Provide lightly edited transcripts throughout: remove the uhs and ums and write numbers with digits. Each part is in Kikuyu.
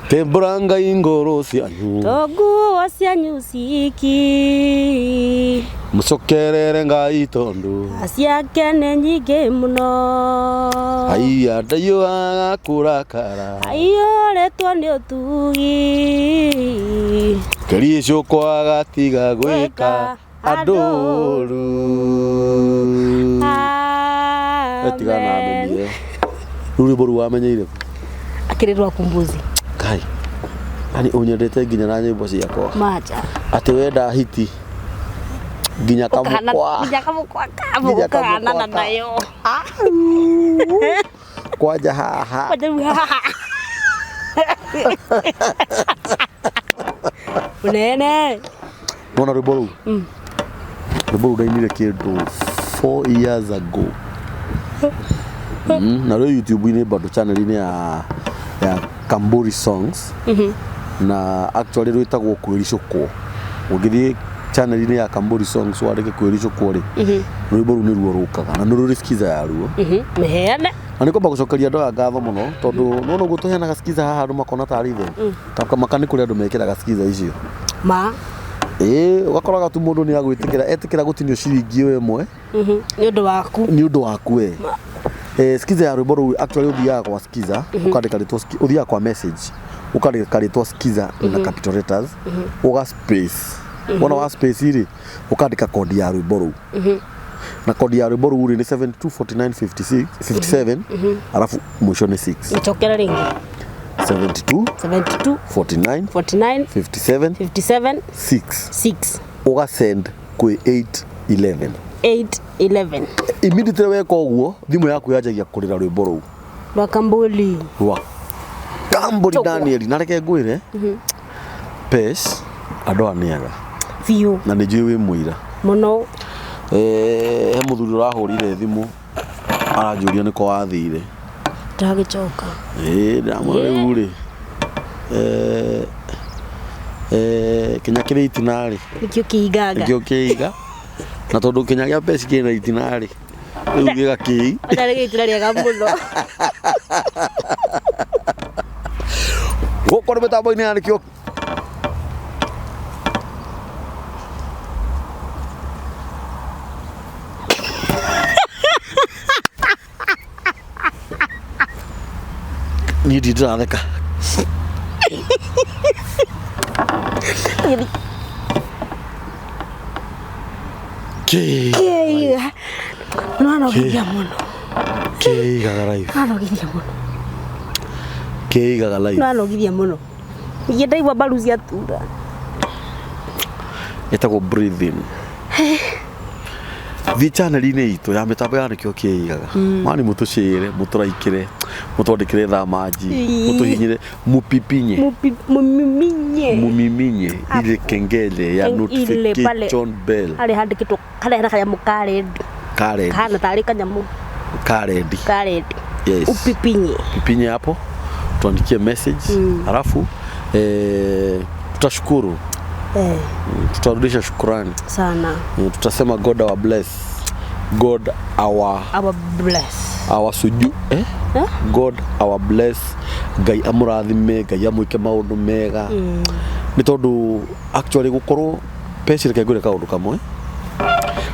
Tembũranga ingoro cianyu. To nguo cianyu ciki. Mũcokerere Ngai tondũ. Ciake nĩ nyingĩ mũno. Haiya ndaiyũaga kũrakara. Aiyũrĩtwo nĩ ũtugi. Kĩricũkwo agatiga gwĩka andũ ũru. Etiga na amenyire. Rĩu rwĩmbo rũu wamenyeire kũ? Akĩrĩ rwa kumbuzi. Kai. Yani ũnyendete nginya na nyĩmbo ciakwa. Maja. Atĩ wenda hiti nginya kamũkwa. Nginya kamũkwa kamu Nginya ũkahanana kamũkwa ka- nayo. Kwanja haha. Kwanja rĩu haha. Mũnene. Nona rwĩmbo rũu? Rwĩmbo rũu ndainire kĩndũ 4 years ago. Na rwĩ YouTube-inĩ bado channel-inĩ ya Kamburi Songs. Na actually rwĩtagwo kwĩricũkwo. Ũngĩthiĩ channel-inĩ ya Kamburi Songs wandĩke kwĩricũkwo rĩ, rwĩmbo rũu nĩruo rũkaga na nĩ rũrĩ skiza yaruo. Mĩheane. Na nĩ kwamba gũcokeria andũ aya ngatho mũno tondũ nĩwona ũguo tũheanaga skiza haha andũ makona tarĩ itherũ. Ta maka nĩ kũrĩ andũ mekĩraga skiza icio. Ma. Ĩĩ ũgakoraga tu mũndũ nĩ agwĩtĩkĩra etĩkĩra gũtinio ciringi ĩyo ĩmwe Nĩ ũndũ waku. nĩ ũndũ waku we. Skiza ya rwĩmbo rũu actually ũthiaga kwa skiza ũkandĩka rĩtwa ũthiaga kwa message ũkandĩka rĩtwa skiza na capital letters ũga space wona wa space rĩ ũkandĩka kodi ya rwĩmbo rũu na kodi ya rwĩmbo rũu rĩ nĩ 724956 57 alafu mwisho nĩ 6 Nĩcokere rĩngĩ. 72 72 49 49 57 57 6 6 ũga send kwĩ 811 8 11 immediately weka ũguo thimũ yaku yanjagia kũrĩra rwĩmbo rũu rwa Kambuli. rwa Kamburi Chokwa. Daniel na reke ngwĩre Pesh andũ aya nĩ ega Biũ na nĩ njũĩ wĩ mũira. mũno. He mũthuri ũrahũrire thimũ aranjũria nĩkũ wathire. Ndagĩcoka. Ĩĩ ndamwĩra rĩu rĩ kĩnya kĩrĩ itina rĩ Nĩkĩo kĩigaga. nĩkĩo kĩiga na tondũ kĩnya gĩa Pesh kĩna itina rĩ rĩu gĩgakĩi Atarĩ gĩitira rĩega mũno. Gũkũ nĩ mĩtambo-inĩ ya nĩkĩo niĩ ndirĩ ndĩratheka. Kĩ Kĩiga. Nĩwanogithia mũno. kĩigaga live. Nĩwanogithia mũno. Kĩigaga live. Nĩwanogithia mũno. Ningĩ ndaigua mbaru ciatura. Ĩtagwo breathing. Thiĩ channel-inĩ itũ ya mĩtambo ya nĩkĩo kĩigaga. Mani mũtũcĩre, mũtũraikĩre, mũtwandĩkĩre thamaji, mũtũhinyĩre, mũpipinye. Mũmiminye. Mumiminye ile kengele ya Ile pale. notification bell. Harĩa handĩkĩtwo harĩa hena kanyamũ ka red. Ka red. Kahana tarĩ kanyamũ Ka red. ka red. Yes. Upipinye. Pipinye hapo tuandikie message halafu tutashukuru. Tutarudisha shukrani. Sana. Tutasema God our bless. God our Our bless. our suju God our bless. Ngai amũrathime, Ngai amwĩke maũndũ mega. Nĩ tondũ actually gũkorwo Pesh reke ngwĩre kaũndũ kamwe.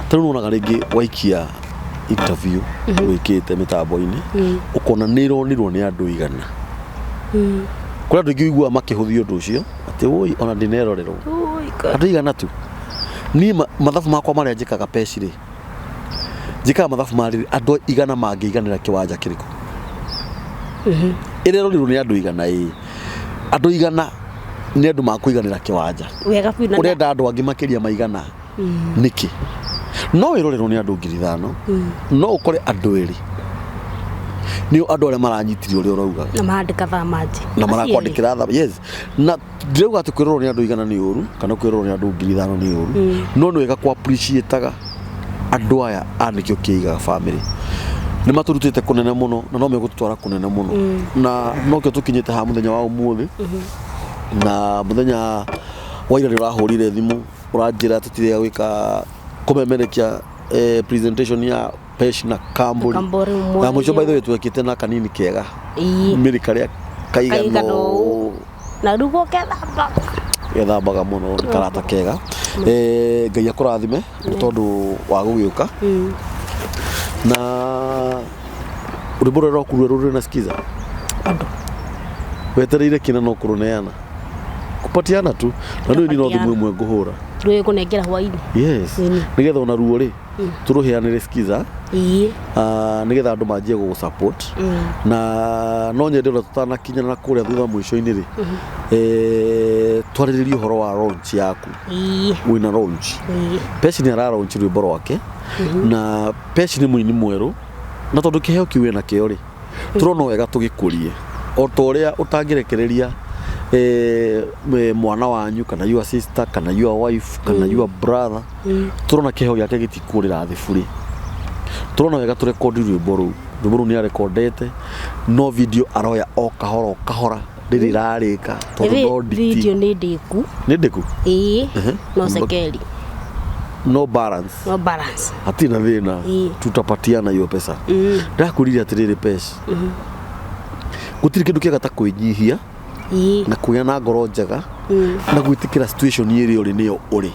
Ta rĩu nĩwonaga rĩngĩ waikia interview wĩkĩte mĩtambo-inĩ ũkona nĩ ĩronirwo nĩ andũ igana. Kũrĩ andũ aingĩ ũiguaga makĩhũthia ũndũ ũcio atĩ woi ona ndĩnerorerwo. Andũ igana tu. Niĩ mathabu makwa marĩa njĩkaga Pesh rĩ, njĩkaga mathabu ma rĩrĩ andũ igana mangĩiganĩra kĩwanja kĩrĩkũ. Ĩrerorirwo nĩ andũ igana ĩĩ. Andũ igana nĩ andũ makũiganĩra kĩwanja. Wega biũ na Ũrenda andũ angĩ makĩria maigana nĩkĩ? No wĩrorerwo nĩ andũ 5,000 no ũkore andũ erĩ nĩo andũ arĩa maranyitire ũrĩa ũraugaga. Na marandĩka thamaji. Na marakwandĩkĩra thama. Yes. Na ndirauga atĩ kwĩrorwo nĩ andũ igana nĩ ũru kana kwĩrorwo nĩ andũ 5,000 nĩ ũru. No nĩ wega kũ appreciate-aga andũ aya a nĩkĩo kĩigaga family. Nĩ matũrutĩte kũnene mũno na no megũtũtwara kũnene mũno. Na nokĩo tũkinyĩte haha mũthenya wa ũmũthĩ. Na mũthenya wa ira nĩ ũrahũrire thimũ ũranjĩra tũtirĩ gwĩka kũmemerekia presentation ya Pesh na Kamburi. Kamburi Na mũico by the way twekĩte na kanini kega. Ĩĩ. Mĩrĩ karĩa kaigana Kaigana ũũ. Na rĩu gũkethamba. Gethambaga mũno, nĩ karata kega. Ngai akũrathime nĩ tondũ wa gũgĩũka. Na rwĩmbo rũrĩa rwaku rwerũ rũrĩ na skiza? Bado. Wetereire kĩna no kũrũneana kupatiana tu na rĩu niĩ no thimũ ĩmwe ngũhũra. Rwĩ kũnengera hwainĩ. Yes. Nĩgetha ona ruo rĩ tũrũheanĩre skiza. Nĩgetha andũ manjie gũgũ support. Na no nyende ona tũtanakinya na kũrĩa thutha mũico-inĩ rĩ, twarĩrĩrie ũhoro wa launch yaku. Wĩna launch. Peci nĩ ara launch rwĩmbo rwake. Na Peci nĩ mũini mwerũ, na tondũ kĩheo kĩu ena kĩo rĩ, tũrona wega tũgĩkũrie o ta ũrĩa ũtangĩrekereria mwana wanyu kana your sister kana your wife kana your brother. Tũrona kĩheo gĩake gĩtikũrĩra thĩ burĩ, tũrona wega tũrekondi rwĩmbo rũu. Rwĩmbo rũu nĩ arekondete, no video aroya o kahora o kahora rĩrĩ rarĩka tondũ no nditi. Video nĩ ndĩku. Nĩ ndĩku? Ĩĩ, no cekeri. No balance. No balance. Hatirĩ na thĩna. Tutapatiana hiyo pesa. Ndakwĩrire atĩrĩrĩ, Pesh, gũtirĩ kĩndũ kĩega ta kwĩnyihia na kũgĩa na ngoro njega na gwĩtĩkĩra situation ĩrĩa ũrĩ nĩyo ũrĩ.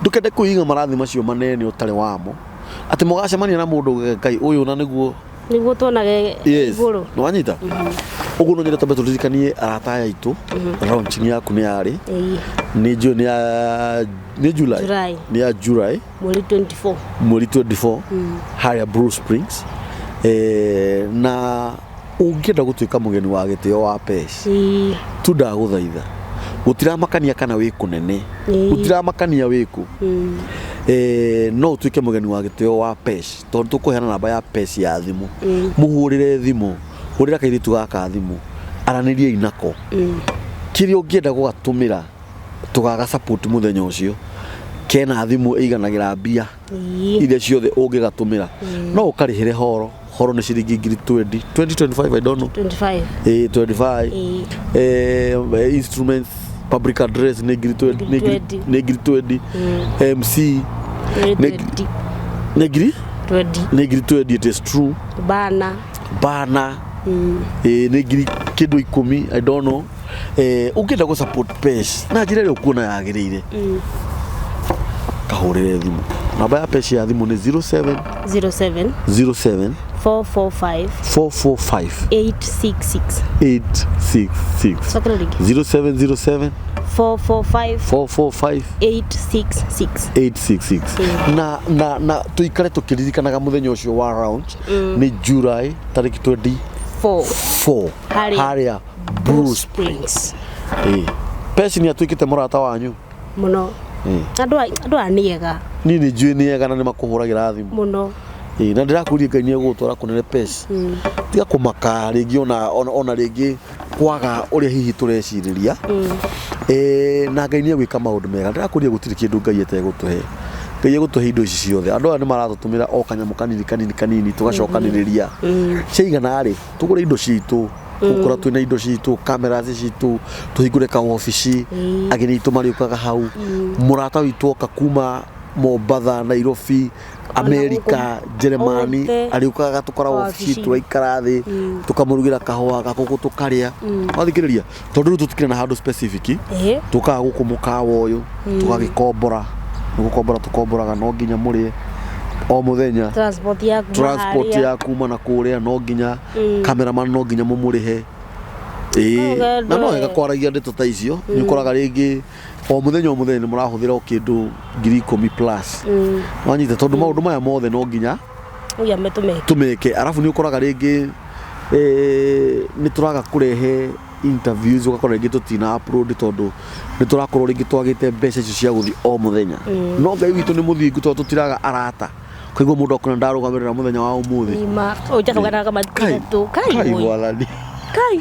Ndũkende kwĩiga marathi macio manene ũtarĩ wamo, atĩ mũgacemania na mũndũ, Ngai ũyũ na nĩguo nĩguo tuonage igũrũ. Nĩ wanyita ũguo? No nyende twambe tũririkanie arata aya aitũ launching yaku nĩ yarĩ. Nĩ njũĩ nĩ ya nĩ July. July. Nĩ ya July. Mweri 24. Mweri 24 harĩa Blue Springs. Na ũngĩenda gũtuĩka mũgeni wa gĩtĩo wa Pesh, tu ndagũthaitha, gũtiramakania kana wĩ kũnene, gũtiramakania wĩ kũ, no ũtuĩke mũgeni wa gĩtĩo wa Pesh, tondũ tũkũheana namba ya Pesh ya thimũ. Mũhũrĩre thimũ, hũrĩra kairĩtu gaka thimũ, aranĩriai nako. Kĩrĩa ũngĩenda gũgatũmĩra tũgaga support mũthenya ũcio, kena thimũ ĩiganagĩra mbia iria ciothe ũngĩgatũmĩra, no ũkarĩhĩre horo. Horo nĩ ciringi ngiri 20 20 25, I don't know. 25. 25. Instruments, public address nĩ ngiri 20, nĩ ngiri 20. nĩ ngiri 20. MC Nĩ Nĩ- 20. Nĩ ngiri 20. Nĩ ngiri 20, it is true. Bana. Bana nĩ ngiri kĩndũ 10, I don't know. Ũngĩenda gũ support Pesh na njĩra ĩrĩa ũkuona yagĩrĩire, kahũrĩre thimũ. Namba ya Pesh ya thimũ nĩ 07 07 07 445 445 866. 866. Cokera rĩngĩ. 0707 445 445 866. 866. Na tuikare tukiririkanaga muthenya ucio wa launch nĩ July tarĩki 24. 4 Harĩa harĩa Blue Blue Springs. Pesh nĩ atuĩkĩte mũrata wanyu. Mũno. Andũ aya nĩ ega. Niĩ nĩ njũĩ nĩ ega na nĩ makũhũragĩra thimũ. Mũno. Na ndĩrakũria, Ngai nĩ egũgũtwara kũnene, Pesh. Tiga kũmaka rĩngĩ ona rĩngĩ kwaga ũrĩa hihi tũrecirĩria. Na Ngai nĩ egwĩka maũndũ mega. Ndĩrakũria, gũtirĩ kĩndũ Ngai etegũtũhe. Ngai egũtũhe indo ici ciothe. Andũ aya nĩ maratũtũmĩra o kanyamũ kanini kanini kanini, tũgacokanĩrĩria ciaigana rĩ, tũgũre indo citũ, tũgũkora twĩna indo citũ, cameras citũ, tũhingũre kawobici, ageni aitũ marĩũkaga hau. Mũrata witũ oka kuma Mombatha, Nairobi, Amerika, Jeremani, othe. Arĩũkaga agatũkora wobici. Wabici. Tũgaikara thĩ, tũkamũrugĩra kahũa gakũkũ, tũkarĩa. Wathikĩrĩria, tondũ rĩu tũtikĩrĩ na handũ specific, tũkaga gũkũ mũkawa ũyũ, tũgagĩkombora, nĩ gũkombora tũkomboraga, no nginya mũrĩe o mũthenya. Transport ya kuma Transport harĩa. ya kuma na kũrĩa, no nginya cameraman, no nginya mũmũrĩhe. Ĩĩ, Ũgendo na no wega kwaragia ndeto ta icio. Nĩ ũkoraga rĩngĩ o mũthenya o mũthenya nĩ mũrahũthĩra o kĩndũ 10,000 plus. Wanyita? Tondũ maũndũ maya mothe no nginya Ũyũ ametũmeke. Tũmeke. Arabu nĩ ũkoraga rĩngĩ nĩ tũraga kũrehe interviews, ũgakora rĩngĩ tũtina upload tondũ nĩ tũrakorwo rĩngĩ twagĩte mbeca icio cia gũthiĩ o mũthenya. No Ngai witũ nĩ mũthingu, tondũ tũtiraga arata. Kaigua mũndũ akona ndarũgamĩrĩra mũthenya wa ũmũthĩ. Ima ũnjakaganaga Kai, maithatũ kai. Kai. Woi. Mwathani. Kai,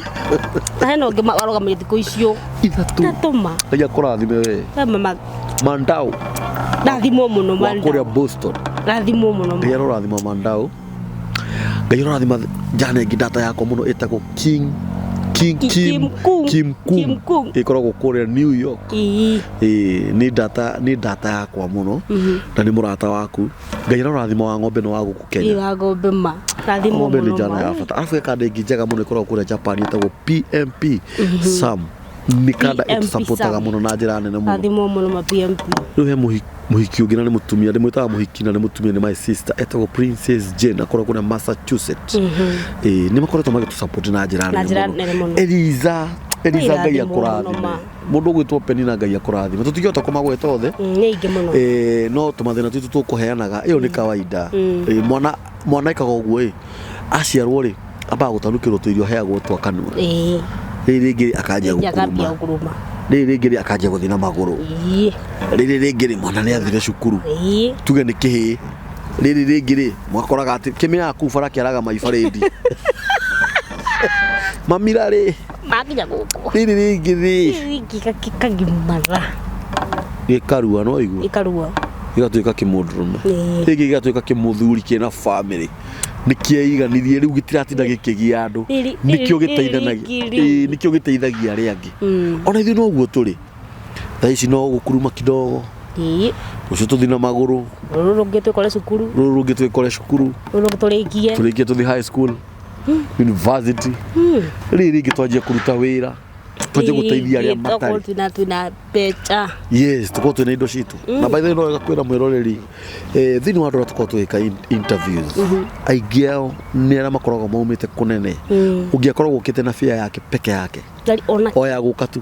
na hena ũngĩ warũgamĩire thikũ icio. 3. 3 ma. Ngai akũrathime we. We mama. Mandau. Rathimwo mũno. Wa kũrĩa Mandau. Boston. Rathimwo mũno. Ngai arorathima Mandau. Ngai arorathima njana ĩngĩ ndata yakwa mũno ĩtagwo King King Kim. Kim Kung. Kim Kung. Kim Kung. Ĩkoragwo kũrĩa New York. Ĩĩ, nĩ ndata yakwa mũno na nĩ mũrata waku. Ngai arorathima wa ng'ombe na wa gũkũ Kenya. Wa ng'ombe ma, rathimwo Ng'ombe nĩ mũno njana ma. ya bata. Arabu he kanda ĩngĩ njega mũno ĩkoragwo kũrĩa Japan ĩtagwo PMP Sam. Nĩ kanda PMP ĩtũcapotaga Sam. mũno na njĩra nene mũno. Athimwo mũno ma PMP. Rĩu he mũhiki ũngĩ na nĩ mũtumia, ndĩmwĩtaga mũhiki na nĩ mũtumia, nĩ my sister, etagwo Princess Jane, akoragwo kũrĩa Massachusetts. Ĩĩ, nĩ makoretwo magĩtũsupport na njĩra Na njĩra nene nene mũno. mũno. Eliza, Eliza, Ngai Irathimwo mũno akũrathime. ma. Mũndũ ũgwĩtwo Penina, Ngai akũrathime. Tũtingĩhota kũmagweta othe. Nĩ aingĩ mũno. No tũmathĩna twitũ tũkũheanaga, ĩyo nĩ kawaida. Mwana ĩkaga ũguo ĩ, aciarwo rĩ, ambaga gũtanukĩrwo tũirio aheagwo twa kanua. Rĩrĩ rĩngĩ akanjia Akambia gũkuruma. gũkuruma. Rĩrĩ rĩngĩ rĩ, akanjia gũthiĩ na magũrũ. Rĩrĩ rĩngĩ rĩ, mwana nĩ athire cukuru, tuge nĩ kĩhĩĩ. Rĩrĩ rĩngĩ rĩ, mwakoraga atĩ kĩmĩaga kũu bara kĩaraga maibarĩndi mamira rĩ. Makinya gũkũ. Rĩrĩ rĩngĩ rĩ, Rĩrĩ rĩngĩ kagimara. Gĩkarua no igua. Ikarua. Gĩgatuĩka kĩmũndũrũme. Rĩngĩ gĩgatuĩka kĩmũthuri kĩna family, nĩ kĩeiganirie rĩu, gĩtiratinda gĩkĩgia andũ. Nĩkĩo rĩrĩ gĩteithanagia. rĩngĩ rĩu. Ĩĩ, nĩkĩo gĩteithagia arĩa angĩ. Ona ithuĩ noguo tũrĩ thaa ici, no gũkuruma kidogo. Rũciũ tũthiĩ na magũrũ. Rũrũ rũngĩ twĩkore cukuru. Rũrũ rũngĩ twĩkore cukuru. Rũrũ rũngĩ tũrĩkie. Tũrĩkie tũthiĩ high school, university. Rĩrĩ rĩngĩ twanjie kũruta wĩra, twanjie gũteithia arĩa matarĩ. Twĩna mbeca. Yes, tukorwo twĩna indo citũ. Na by the way, no wega kwĩra mwĩroreri, thĩinĩ wa andũ arĩa tũkoragwo tũgĩka interviews, aingĩ ao nĩ arĩa makoragwo maumĩte kũnene. Ũngĩakoragwo ũkĩte na bia yake peke yake, Ndari ona. o ya gũka tu,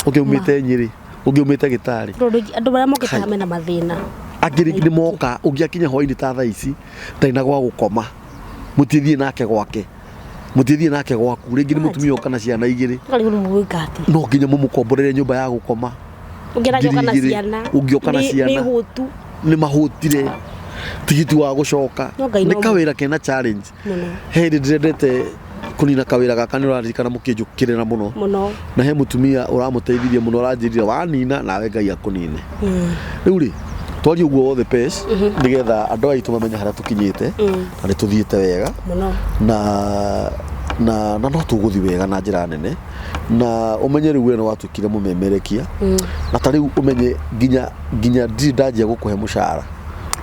ũngĩ umĩte Nyĩrĩ, ũngĩ umĩte Gĩtarĩ. Tondũ andũ marĩa mokĩte Kai. haha mena mathĩna. Angĩ rĩngĩ nĩ moka, ũngĩakinya hwainĩ ta thaa ici ndarĩ na gwa gũkoma, mũtithiĩ nake gwake, mũtithiĩ nake gwaku, rĩngĩ nĩ mũtumia ũka na ciana igĩrĩ. Ũkarigwo rĩu gwĩka atĩa. No nginya mũmũkomborere nyũmba ya gũkoma. Ũngĩragĩũka na 2000. ciana. Ũngĩũka na ciana. Nĩ hũtu. Nĩ mahũtire tigiti wa gũcoka. No Ngai Nĩ no kawĩra kena challenge. Mũno. He hĩndĩ ndĩrendete kũnina kawĩra gaka, nĩ ũraririkana mũkĩnjũkĩrĩra mũno. Mũno. Na he mũtumia ũramũteithirie mũno, ũranjĩrire wanina nawe Ngai akũnine. Rĩu rĩ, twarie ũguo wothe pes nĩgetha andũ aitũ mamenye harĩa tũkinyĩte, na nĩ tũthiĩte wega. Mũno. Na no tũgũthiĩ wega na njĩra nene, na ũmenye rĩu we nĩ watuĩkire mũmemerekia, na ta rĩu ũmenye nginya ndirĩ ndanjia gũkũhe mũcara.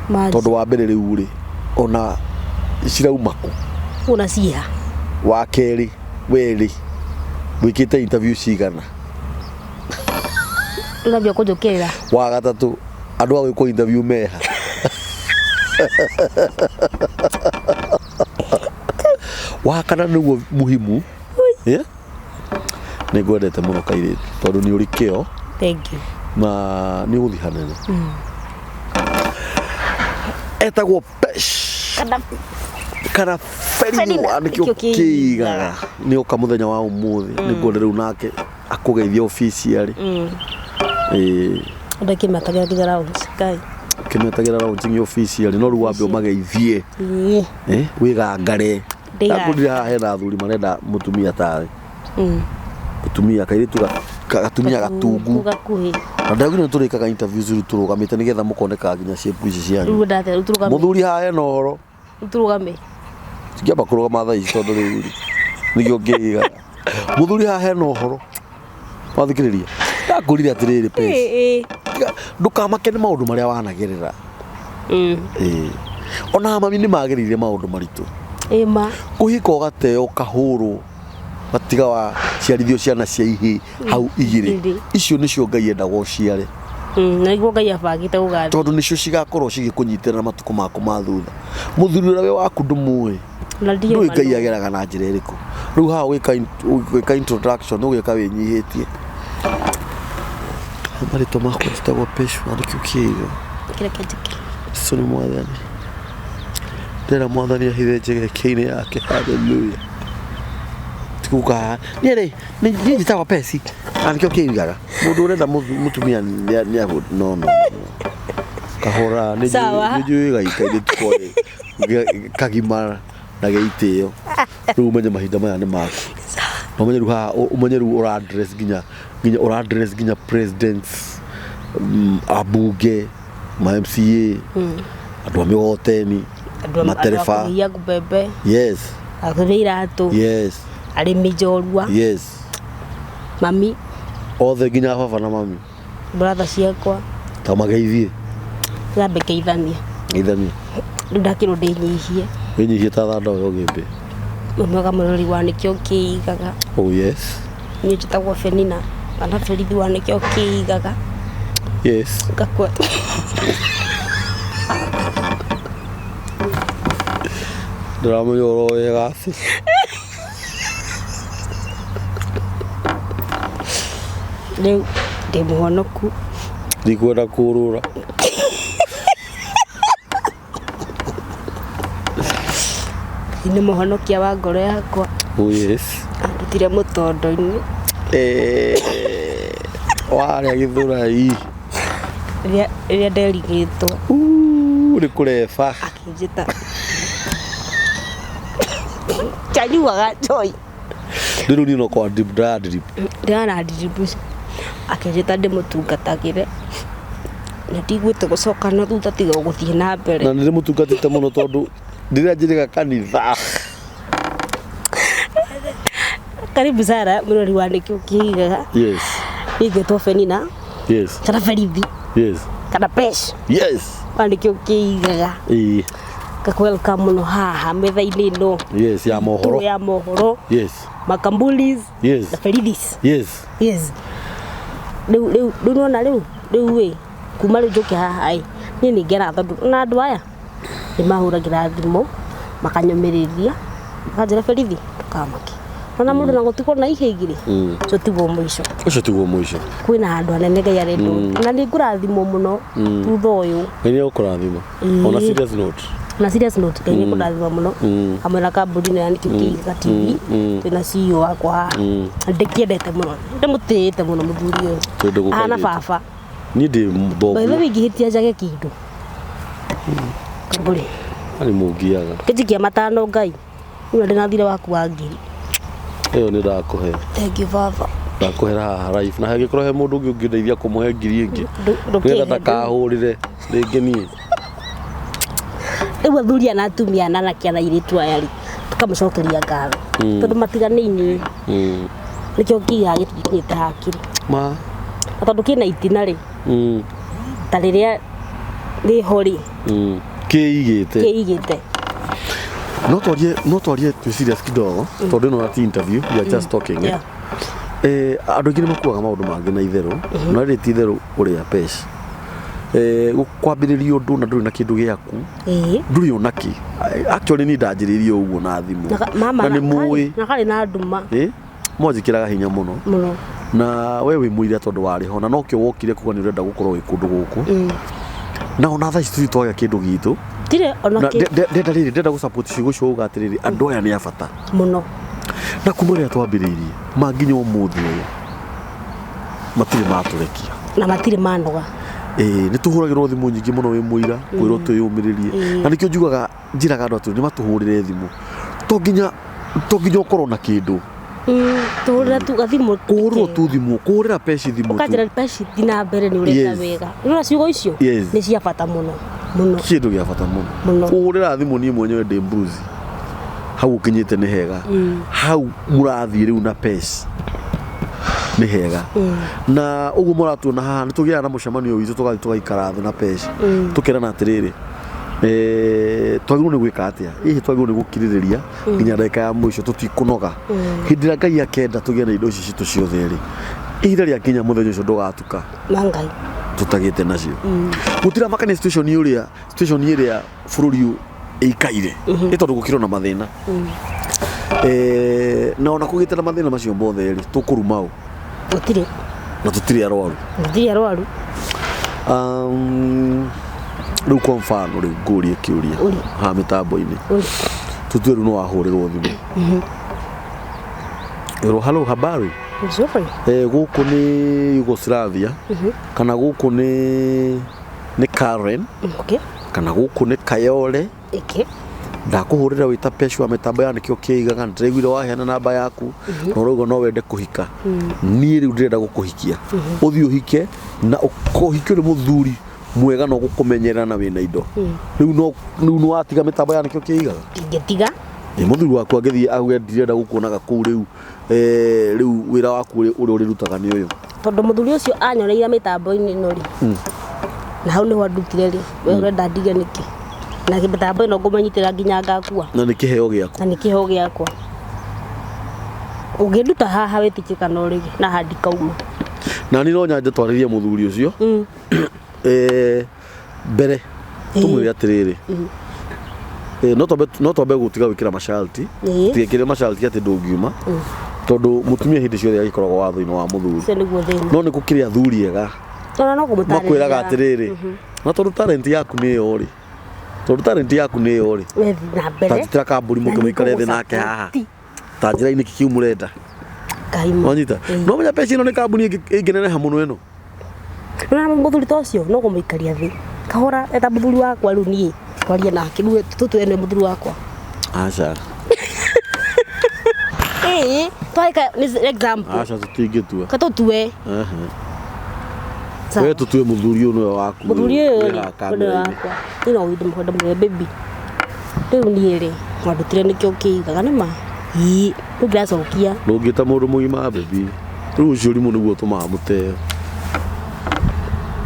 Maji. Tondũ wa mbere rĩu rĩ, ona cirauma kũ? Una ciha. Wa kerĩ, werĩ wĩkĩte interview cigana? Ũrambia kũnjũkĩrĩra. Wa gatatũ, andũ a gwĩkwo interview meha? Wa kana nĩguo muhimu, yeah? Nĩ ngwendete mũno kairĩtu, tondũ nĩ ũrĩ kĩo. Thank you. Na nĩ ũgũthiĩ hanene. Etagwo Pesh Kana kana Felina, Felina, nĩkĩo nĩkĩo kĩigaga nĩ oka mũthenya wa ũmũthĩ. Nĩ nguona rĩu nake akũgeithia officially. Ĩĩ. Andũ kĩmetagĩra nginya rounds. Ngai. Kĩmetagĩra launching officially, no rĩu wambe ũmageithie. Wĩgangare. Ndĩgangare. Ndakũrire haha hena athuri marenda mũtumia tawe. Mũtumia kairĩtu gatumia gatungu. Gakuhĩ. Na ndagire nĩ tũrĩkaga interviews rĩu tũrũgamĩte nĩgetha mũkoneka nginya shape ici cianyu. Rĩu ndatĩa rĩu tũrũgame. Mũthuri haha hena ũhoro. Rĩu tũrũgame. Tingĩamba kũrũgama thaa ici tondũ rĩu rĩ, nĩkĩo ngĩigaga. Mũthuri haha hena ũhoro. Wathikĩrĩria, ndakũrire atĩrĩrĩ Pesi, ndũkamake nĩ maũndũ marĩa wanagerera. Ĩĩ, ona mami nĩ magereire maũndũ maritũ. Ĩma. Kũhika ũgateo, ũkahũrwo, gatiga wa ciarithio ciana cia ihĩ hau igĩrĩ. Igĩrĩ. Icio nĩcio Ngai endaga ũciare. Na nĩguo Ngai abangĩte gũgathiĩ. Tondũ nĩcio cigakorwo cigĩkũnyitĩrĩra matukũ maku ma thutha. Mũthuri ũrĩa wĩ waku ndũmũĩ. Na ndiũĩ Ndũĩ Ngai ma ageraga na njĩra ĩrĩkũ. Rĩu haha ũgĩka introduction, ũgĩka wĩnyihĩtie. Marĩtwa makwa njĩtagwo Peshwa, nĩkĩo kĩiga. Kĩrĩa kĩnjĩkĩre. Jesu nĩ mwathani. Ndĩrera mwathani ahithe njegeke-inĩ yake. Hallelujah. Tikuga niĩ rĩ, niĩ njĩtagwo Pesi na nĩkĩo kĩigaga. Mũndũ ũrenda mũtumia nĩ no no no. Kahora nĩ Sawa. njũĩ gaikairĩtu koĩ kagimara na gĩitĩo. Rĩu ũmenye mahinda maya nĩ maku. Na ũmenye rĩu haha ũmenye rĩu ũra address nginya ũra address nginya presidents, ambunge, ma MCA, andũ a mĩgoteni, Andũ matereba. a kũhia mbembe. Yes. Akũrĩa iratũ. Yes. Arĩmi njorua. Yes. Mami. Othe nginya baba na mami. Brother ciakwa. Ta mageithie. Nyambe ngeithanie. Geithanie. Rĩu ndakĩrwo ndĩnyihie. Wĩnyihie ta thanda ũyũ ũgĩmbĩ. Mwega mũrori wa nĩkĩo kĩigaga. Oh yes. Niĩ njĩtagwo Fenina. Kana berithi wa nĩkĩo kĩigaga. Yes. Ngakua. Ndĩramenya ũhoro wega atĩ. Rĩu ndĩ mũhonoku. Ndikwenda kũrũra. Nĩ mũhonokia wa ngoro yakwa. Oh yes. Andutire mũtondo-inĩ. Eh, warĩa gĩthũrai. Rĩrĩa nderigĩtwo. Nĩ kũreba. Akĩnjĩta. Chanyuaga njoi. Rĩu niĩ no kwa drip ndĩra drip. Ndĩrana drip akĩnjĩta ndĩmũtungatagĩre. Na ndiguĩte gũcoka na thutha tiga gũthiĩ na mbere. Na nĩ ndĩmũtungatĩte mũno tondũ rĩrĩa njĩrĩga kanitha. Karibu sana mũrori wa nĩkĩo kĩigaga. Yes. Niĩ ngetwo Fenina. Yes. Kana Ferithi. Yes. Kana Pesh. Yes. Wa nĩkĩo kĩigaga. Ĩĩ. Ngakwelcome mũno haha metha-inĩ ĩno. Yes, ya mohoro. Ya mohoro. Yes. Makambulis. Yes. Na Ferithis. Yes. Yes. Rĩu rĩu rĩu nĩwona rĩu rĩu ĩ kuma rĩu njũke haha ĩ niĩ nĩ ngenaga tondũ ona andũ aya nĩ mahũragĩra thimũ makanyũmĩrĩria makanjĩra Berithi ndũkamake ona mũndũ na gũtigwo na ihe igĩrĩ ũcio tiguo mũico. Ũcio tiguo mũico. Kwĩna handũ hanene Ngai arendwo na nĩ ngũrathimwo mũno thutha ũyũ. Ngai nĩ egũkũrathima. On a serious note. Na serious note Ngai nĩ ekũndathima mũno hamwe na kambuni ĩno ya Nĩkĩo Kĩigaga TV twĩna CEO wakwa haha ndĩkĩendete mũno ndĩmũtĩĩte mũno mũthuri ũyũ Twende gũka ahana airĩtu. baba. Niĩ ndĩ By the thoguo. way ingĩhĩtia njage kĩndũ kambũri Arĩ mũngiaga. kĩnjikia matano Ngai rĩu ndĩna thirĩ waku wa ngiri. Ĩyo nĩ ndakũhe. Thank you baba. Ndakũhera haha live. Na hangĩkorwo he mũndũ ũngĩ ũngĩndeithia kũmũhe ngiri ĩngĩ. Ndũkĩhe Nĩgetha ndakahũrĩre rĩngĩ niĩ. Rĩu athuri ana atumia ana anake ana airĩtu aya rĩ tũkamũcokeria ngatho tondũ matiganĩinyuĩ nĩkĩo ngiugaga gĩtikinyĩte hakiri. Ma. Na tondũ kĩna itina rĩ ta rĩrĩa rĩho rĩ Kĩigĩte. kĩigĩte. No twarie no twarie twĩ serious kidogo tondũ ĩno ti interview, we are just talking. Yeah. Eh, andũ aingĩ nĩ makuaga maũndũ mangĩ na itherũ no rĩrĩ ti itherũ ũrĩa pesh kwambĩrĩria ũndũ na ndũrĩ na kĩndũ gĩaku Ĩĩ. ndũrĩ ona kĩ. Actually niĩ ndanjĩrĩirie ũguo na thimũ Mama na nĩ mũĩ na karĩ na nduma mwanjĩkĩraga hinya mũno mũno. Na we wĩ mũira tondũ warĩ ho na nokĩo wokire kuga nĩ ũrenda gũkorwo wĩ kũndũ gũkũ na ona thaa ici tũtirĩ twagĩa kĩndũ gitũ Tirĩ ona na kĩ ndenda rĩrĩ ndenda gũ support ciugo icio uga atĩrĩrĩ andũ aya nĩ a bata mũno. Na kuma rĩrĩa twambĩrĩirie manginya ũmũthĩ ũyũ matirĩ matũrekia. Na matirĩ manoga. Ĩĩ nĩ tũhũragĩrwo thimũ nyingĩ mũno wĩ mũira kwĩrwo twĩyũmĩrĩrie na nĩkĩo njugaga njĩraga andũ atĩrĩ nĩ matũhũrĩre thimũ to nginya ũkorwo na kĩndũ. Tũhũrĩra tu gathimũ. Kũhũrĩrwo tu thimũ kũhũrĩra peci thimũ tu. Ũkanjĩra peci thi na mbere nĩ ũreka Yes. wega. Nĩwona ciugo icio Yes. nĩ cia bata mũno mũno. Kĩndũ gĩa bata mũno Mũno. kũhũrĩra thimũ niĩ mwenyewe ndĩ mbuzi hau ũkinyĩte nĩ hega hau mũrathiĩ rĩu na peci nĩ hega na ũguo mũratuona haha nĩ tũgĩaga na mũcemanio witũ tũgathiĩ tũgaikara thĩ na peci tũkerana atĩrĩrĩ twagĩrĩirwo nĩ gwĩka atĩa hihi twagĩrĩirwo nĩ gũkirĩrĩria nginya ndagĩka ya mũico tũtikũnoga hĩndĩ ĩrĩa Ngai akenda tũgĩe na indo ici citũ ciothe rĩ ihinda rĩakinya mũthenya ũcio ndũgatuka Ma Ngai. tutagĩte nacio gũtiramakania situation ũrĩa situation ĩrĩa bũrũri ũyũ ĩikaire nĩ tondũ gũkĩrĩ na mathĩna na ona kũgĩte na mathĩna macio mothe rĩ tũkũruma ũ Gũtirĩ. Na tũtirĩ arwaru. Gũtirĩ arwaru. Rĩu kwa mfano rĩu ngũrie kĩũria Ũria. haha mĩtambo-inĩ Ũria. tũtue rĩu nĩ wahũrĩrwo thimũ ĩrwo hello habari. Nzuri. Gũkũ nĩ Yugoslavia kana gũkũ nĩ Karen Okay. kana gũkũ nĩ Kayole Ĩkĩ. Ndakũhũrĩra wĩta Pesh wa mĩtambo ya nĩkĩo kĩigaga ndĩraiguire waheana namba yaku na ũrauga no wende kũhika niĩ rĩu ndĩrenda gũkũhikia ũthiĩ ũhike na ũhike ũrĩ mũthuri mwega na ũgũkũmenyerera na wĩna indo rĩu no rĩu nĩ watiga mĩtambo ya nĩkĩo kĩigaga. Ingĩtiga. Ĩ mũthuri waku angĩthiĩ auge ndirenda gũkuonaga kũu rĩu rĩu wĩra waku ũrĩa ũrĩrutaga nĩ ũyũ. Tondũ mũthuri ũcio anyoneire mĩtambo-inĩ ĩno rĩ na hau nĩho andutire rĩ we ũrenda ndige nĩkĩ na mĩtambo ĩno ngũmĩnyitĩra nginya ngakua. Na nĩ kĩheo gĩaku. Na nĩ kĩheo gĩakwa ũngĩnduta haha wĩtĩkie kana ũrĩge na haha ndikauma. Na niĩ no nyanje twarĩrie mũthuri ũcio. Mbere tũmwĩre atĩrĩrĩ, no twambe gũtiga gwĩkĩra masharti. Tigekĩre masharti atĩ ndũngiuma, tondũ mũtumia hĩndĩ ciothe agĩkoragwo watho-inĩ wa mũthuri. Ũcio nĩguo thĩna. No nĩ gũkĩrĩ athuri ega Ona no kũmũtarĩria. makwĩraga atĩrĩrĩ, na tondũ talent yaku nĩ ĩyo rĩ, tondũ talent yaku nĩ ĩyo rĩ, Wethiĩ na mbere. Ta njĩtĩra kambũri mũke mũikare thĩ nake haha. Ti. Ta njĩra inĩ kĩu mũrenda. Ngai. Wanyita? No menya peci ĩno nĩ kambuni ĩngĩneneha mũno ĩno. Na mũthuri ta ũcio no kũmũikaria thĩ kahora eta mũthuri wakwa. Rĩu niĩ twarie nake, rĩu tũtue nĩ mũthuri wakwa. Aca. Ĩĩ, twaika nĩ example. Aca, tũtingĩtua. Ka tũtue. Sawa. We tũtue mũthuri ũyũ nĩwe waku. Mũthuri ũyũ wĩ rĩ haha nĩ kamera-inĩ. wakwa, niĩ no ndĩmwenda mũno. Baby, rĩu niĩ rĩ mwandutire nĩkĩo ũkĩigaga nĩ ma ĩĩ rĩu ndĩracokia. Ndũngĩta mũndũ mũgima baby. Rĩu ũcio ũrimũ nĩguo ũtũmaga mũteo.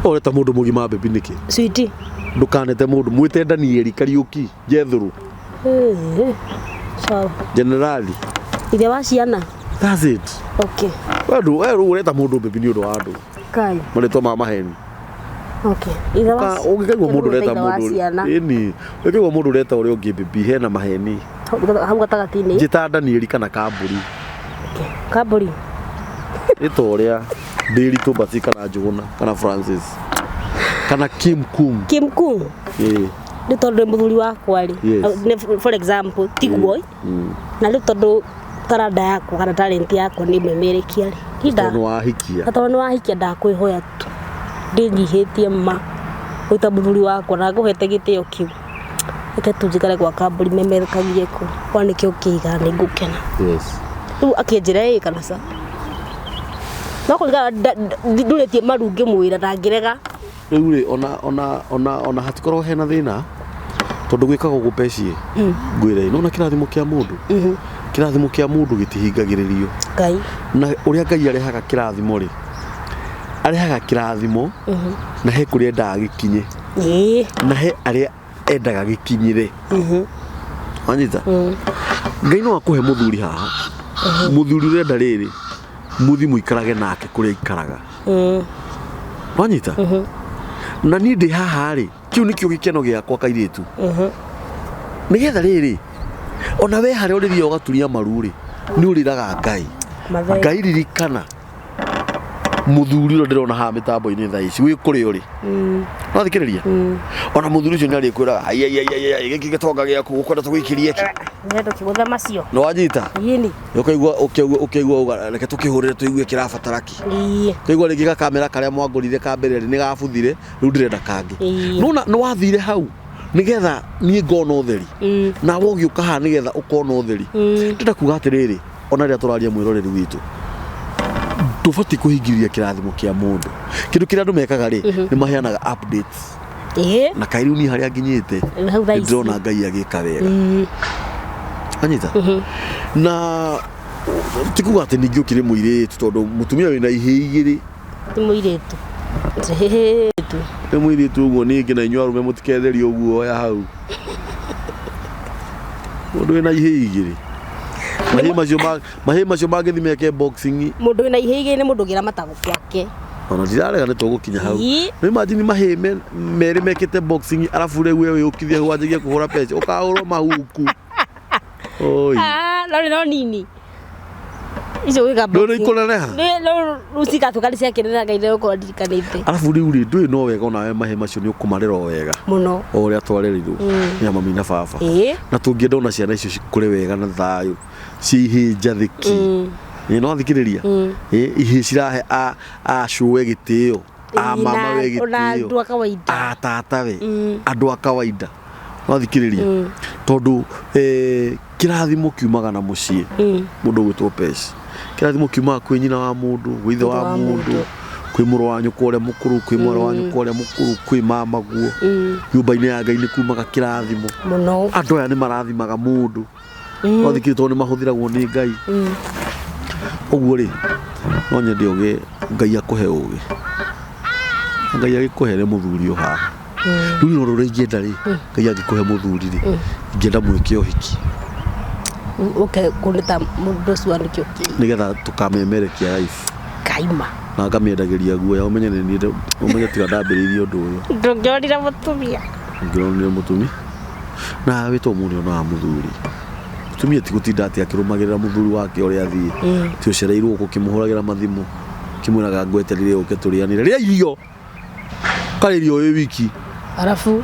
Ũreta mũndũ mũgima baby nĩkĩ? Sweetie. Ndũkanete mũndũ, mwĩte Danieli Kariũki Jethro. Ĩĩ, sawa. Generali. Ithe wa ciana. That's it. Okay. We ndũ we rĩu ũreta mũndũ baby nĩ ũndũ wa andũ Kai. marĩtwa ma maheni. Okay, ithe wa Ũngĩkaigua mũndũ ũreta ithe wa mũndũ ciana. Ĩni, ũngĩkaigua mũndũ ũreta ũrĩa ũngĩ baby, hena maheni. Hau gatagatĩ-inĩ. Njĩta Danieli kana Kambũri. Okay. Kambũri. Ĩta ũrĩa Ndĩritũ Basi kana Njũgũna kana Francis kana Kim Kum. Kim Kung. Ĩĩ. Nĩ tondũ nĩ mũthuri wakwa rĩ. Yes. For example, tiguo na rĩu tondũ taranda yakwa kana talent yakwa nĩ memerekia rĩ Tondũ nĩ wahikia. Na tondũ nĩ wahikia, ndakwĩhoya tu ndĩnyihĩtie ma gwĩta mũthuri wakwa na ngũhete gĩtĩo kĩu, reke tu njikare gwa kambũri memerekagie kũ kwa nĩkĩo kĩiga nĩ ngũkena. Rĩu akĩnjĩra ĩ kana ca no kũringana ndurĩtie maru ngĩmwĩra ndangĩrega. Rĩu rĩ, ona hatikoragwo hena thĩna, tondũ gwĩkaga ũguo peci ngwĩre nona kĩrathimo kĩa mũndũ, kĩrathimo kĩa mũndũ gĩtihingagĩrĩrio. Ngai. Na ũrĩa Ngai arehaga kĩrathimo rĩ, arehaga kĩrathimo na he kũrĩa endaga gĩkinye, na he arĩa endaga gĩkinyĩre. Wanyita? Ngai no akũhe mũthuri haha, mũthuri ũrenda rĩrĩ mũthi mũikarage nake kũrĩa aikaraga. Wanyita? Na niĩ ndĩ haha rĩ, kĩu nĩkĩo gĩkeno gĩakwa kairĩtu, nĩgetha rĩrĩ ona we harĩa ũrĩthiaga ũgaturia maru rĩ, nĩ ũrĩraga Ngai. Mathe. Ngai, ririkana mũthuri ũrĩa ndĩrona haha mĩtambo-inĩ thaa ici wĩ kũrĩa ũrĩ. No thikĩrĩria, ona mũthuri ũcio nĩ arĩkwĩraga, "Ai, ai, ai, ai, ai, gĩkĩ gĩtonga gĩaku ũkwenda tũgũikĩrie kĩ?" Nĩrenda kĩgũtha macio. Nĩ wanyita? Yĩni. Ũkaigua uga, "Reke tũkĩhũrĩre tũigue kĩrabatara kĩ." Ũkaigua rĩngĩ gakamera karĩa mwangũrire ka mbere rĩ nĩ gabuthire, rĩu ndĩrenda kangĩ. Nona nĩ wathire hau nĩgetha niĩ ngona ũtheri, nawe ũgĩũka haha nĩgetha ũkona ũtheri. Ndĩrenda kuga atĩrĩrĩ, ona rĩrĩa tũraria mwĩroreri witũ, ndũbatiĩ kũhingĩrĩria kĩrathimo kĩa mũndũ. Kĩndũ kĩrĩa andũ mekaga rĩ, nĩ maheanaga updates. Na kaĩ rĩu niĩ harĩa nginyĩte Hau thaa ici. ndĩrona Ngai agĩka wega. Anyita? Na ti kuga atĩ ningĩ ũkĩrĩ mũirĩtu, tondũ mũtumia wĩna ihĩ igĩrĩ Ti mũirĩtu. Tu. Nĩ mũirĩtu ũguo. Ningĩ na inyuĩ arũme mũtiketherie ũguo, oya hau mũndũ wĩna ihĩ igĩrĩ, mahĩ macio mangĩthi meke boxing. Mũndũ wĩna ihĩ igĩrĩ nĩ mũndũ ũngĩramata gwake. Ona ndirarega nĩ tũgũkinya hau. Ii. Nĩ imagine mahĩ merĩ mekĩte boxing, arabu rĩu we wĩũkithie hau wanjagie kũhũra peci, ũkahũrwo mahuku. Oi. Ah, no no nini icio gwĩka. Ndũĩ nĩ ikũneneha. Rĩu cigatuĩka nĩ ciakĩneneha, Ngai nĩgũkorwo ndirikanĩte. Arabu rĩu rĩ, ndũĩ no wega onawe mahĩ macio nĩ ũkũmarera o wega mũno o ũrĩa twarerirwo nĩ mami na baba. Na tũngĩenda ona ciana icio cikũre wega na thayũ, ciĩ ihĩ njathĩki. Ĩ no thikĩrĩria, ĩ ihĩ cirahe a acũwe gĩtĩo, a mama we ona gĩtĩo, andũ a kawaida, a tata we, andũ a kawaida. No thikĩrĩria, tondũ kĩrathimo kiumaga na mũciĩ. Mũndũ ũgwĩtwo Peci, kĩrathimo kiumaga kwĩ nyina wa mũndũ, gwĩ ithe wa wa mũndũ, mũndũ. Kwĩ mũrũ wa nyũkwa ũrĩa mũkũrũ, kwĩ mwarĩ wa nyũkwa ũrĩa mũkũrũ, kwĩ mamaguo. Nyũmba-inĩ ya Ngai nĩ kumaga kĩrathimo. Mũno. Andũ aya nĩ marathimaga mũndũ. No thikĩrĩ tondũ nĩ mahũthĩragwo nĩ Ngai. Ũguo rĩ, no nyende ũgĩ Ngai akũhe ũgĩ, Ngai agĩkũhere mũthuri o haha. Rĩu no ũrĩa ingĩenda rĩ, Ngai angĩkũhe mũthuri rĩ, ingĩenda mwĩke ũhiki. Ũke kũnĩta mũndũ ũcio nĩkĩo kĩ Nĩgetha tũkamemerekia life. Kaima. Na ngamĩendagĩria guoya ũmenye nĩ niĩ ũmenye tiga ndambĩrĩirie ũndũ ũyũ. Ndũngĩonire mũtumia. Ngĩronire mũtumi. Na wĩtwo mũndũ ona wa mũthuri. Mũtumia ti gũtinda atĩ akĩrũmagĩrĩra mũthuri wake ũrĩa athiĩ. Ti ũcereirwo gũkũ ũkĩmũhũragĩra mathimũ. Ũkĩmwĩraga ngweterire ũke tũrĩanĩre. Rĩa irio. Karĩa irio wĩ wiki. Arabu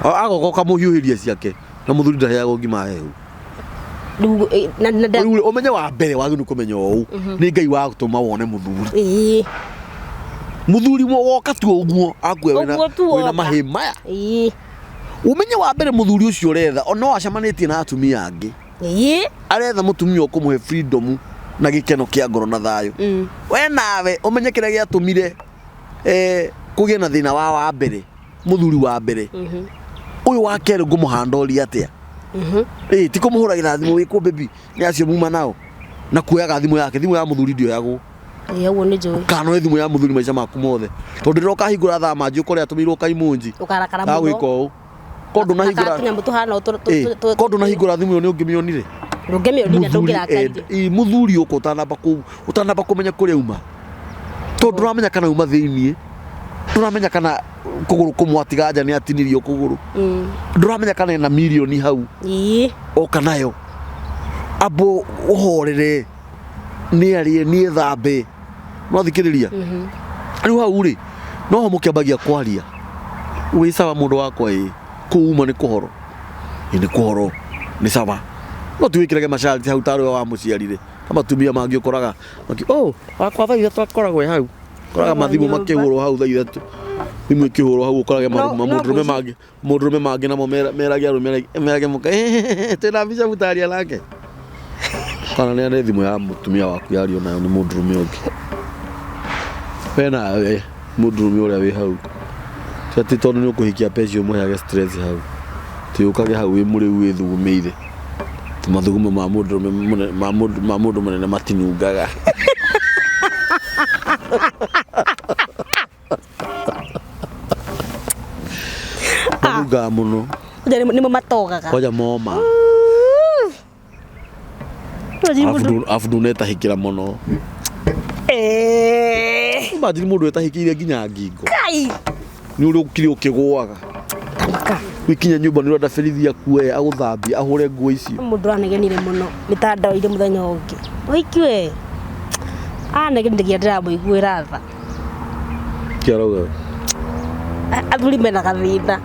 Agoka ũkamũhiũhĩria ciake. Na mũthuri ndaheagwo ngima hehu. rĩu na na Rĩu rĩ, ũmenye wa mbere wagĩrĩirwo nĩ kũmenya ũũ. Nĩ Ngai wagũtũma wone mũthuri. Ĩĩ. Mũthuri woka tu ũguo akue wĩna Ũguo tu wĩna woka. mahĩ maya. Ĩĩ. Ũmenye wa mbere mũthuri ũcio ũretha no acemanĩtie na atumia angĩ. Ĩĩ. Aretha mũtumia ũkũmũhe freedom na gĩkeno kĩa ngoro na thayũ. We nawe ũmenye kĩrĩa gĩatũmire kũgĩe na thĩna wa mbere mũthuri wa mbere. Ũyũ wa kerĩ ngũmũhandoria atĩa? Ĩĩ ti kũmũhũragĩra thimũ wĩ kũ baby nĩ acio muma nao na kuoyaga thimũ yake thimũ ya mũthuri ndĩoyagwo. Ĩĩ ũguo nĩ njũĩ. Kana oe thimũ ya mũthuri maica maku mothe tondũ rĩrĩa ũkahingũra thaa manji ũkore atũmĩirwo kaimunji Ũkarakara mũno. agwĩka ũũ ko ndũnahingũra Tũnyamũ tũhana ũũ ko ndũnahingũra thimũ ĩyo nĩ ũngĩmĩonire. Ndũngĩmĩonire ndũngĩrakarire. Mũthuri ũka ũtanamba kũmenya kũrĩa uma tondũ ndũramenya kana uma thĩiniĩ ndũramenya kana kũgũrũ kũmwe atiga nja nĩ atinirio kũgũrũ ndũramenya kana ena mirioni hau Ĩĩ. oka nayo ambo ũhorere nĩ arĩe nĩ ethambe no thikĩrĩria rĩu hau rĩ noho mũkĩambagia kwaria wĩ sawa mũndũ wakwa ĩ kũu uma nĩ kũhoro ĩ nĩ kũhoro nĩ sawa no ti wĩkĩrage macariti hau tarĩ we wamũciarire ta matumia mangĩ ũkoraga oh wakwa thaa ithatũ akoragwo e hau ũkoraga mathimũ Nyũmba. makĩhũrwo hau thaa ithatũ thimũ ĩkĩhũrwo hau ũkorage No- no mũndũrũme ngwĩci- mangĩ mũndũrũme mangĩ namo merage arũme merage mũka twĩna mbica mũtaria nake kana nĩ arĩ thimũ ya mũtumia waku yario nayo nĩ mũndũrũme ũngĩ we nawe mũndũrũme ũrĩa wĩ hau ti atĩ tondũ nĩ ũkũhikia peci ũmũheage stress hau ti ũkage hau wĩ mũrĩu wĩthugumĩire mathugumo ma mũndũrũme mũne- ma mũndũ mũnene matinungaga. Manungaga mũno. Kwanja nĩmo matogaga. Kwanja moma. Arabu ndũnetahĩkĩra mũno. Imagine mũndũ wetahĩkĩire nginya ngingo. Kai. Nĩ ũrĩa ũkire ũkĩgũaga. Tamaka. Wikinya nyũmba nĩ ũrenda berithi akue agũthambie ahũre nguo icio. Mũndũ anegenire mũno mĩtandao-inĩ mũthenya ũngĩ. Ũhiki we. Anegenire nginya ndĩramũiguĩra tha. Kĩ arauga? Athuri mena gathĩna.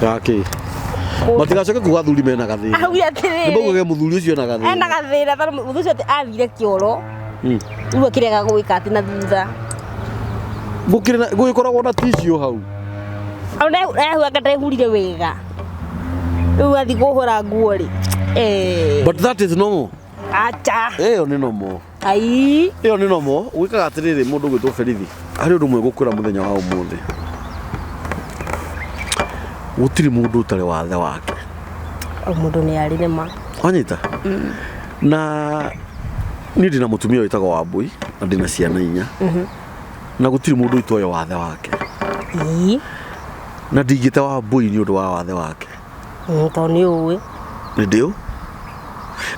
Gakĩ? Matigacoke kuga athuri mena gathĩna. Augire atĩrĩrĩ. Nĩ maugage mũthuri ũcio ena gathĩna. Ena gathĩna tondũ mũthuri ũcio atĩ athire kĩoro. Rĩu akĩrega gwĩka atĩ na thutha. Gũkĩrĩ na gũgĩkoragwo na tissue hau. Anga ndehurire wega. Rĩu athiĩ kũhũra nguo rĩ. But that is normal. Acha. Ĩyo nĩ normal. Ai. Ĩyo nĩ normal. Gwĩkaga atĩrĩrĩ mũndũ ũgwĩtwo berithi. Harĩ ũndũ ũmwe ngũkwĩra mũthenya wa ũmũthĩ. Gũtirĩ mũndũ ũtarĩ wathe wake. O mũndũ nĩ arĩ nĩma. Wanyita? Na niĩ ndĩna mũtumia wĩtagwo Wambui na ndĩna ciana inya. Na gũtirĩ mũndũ ũtoĩ wathe wake. Ĩĩ. Na ndingĩte Wambui nĩ ũndũ wa wathe wake. Tondũ nĩ ũĩ. Nĩ ndĩũ.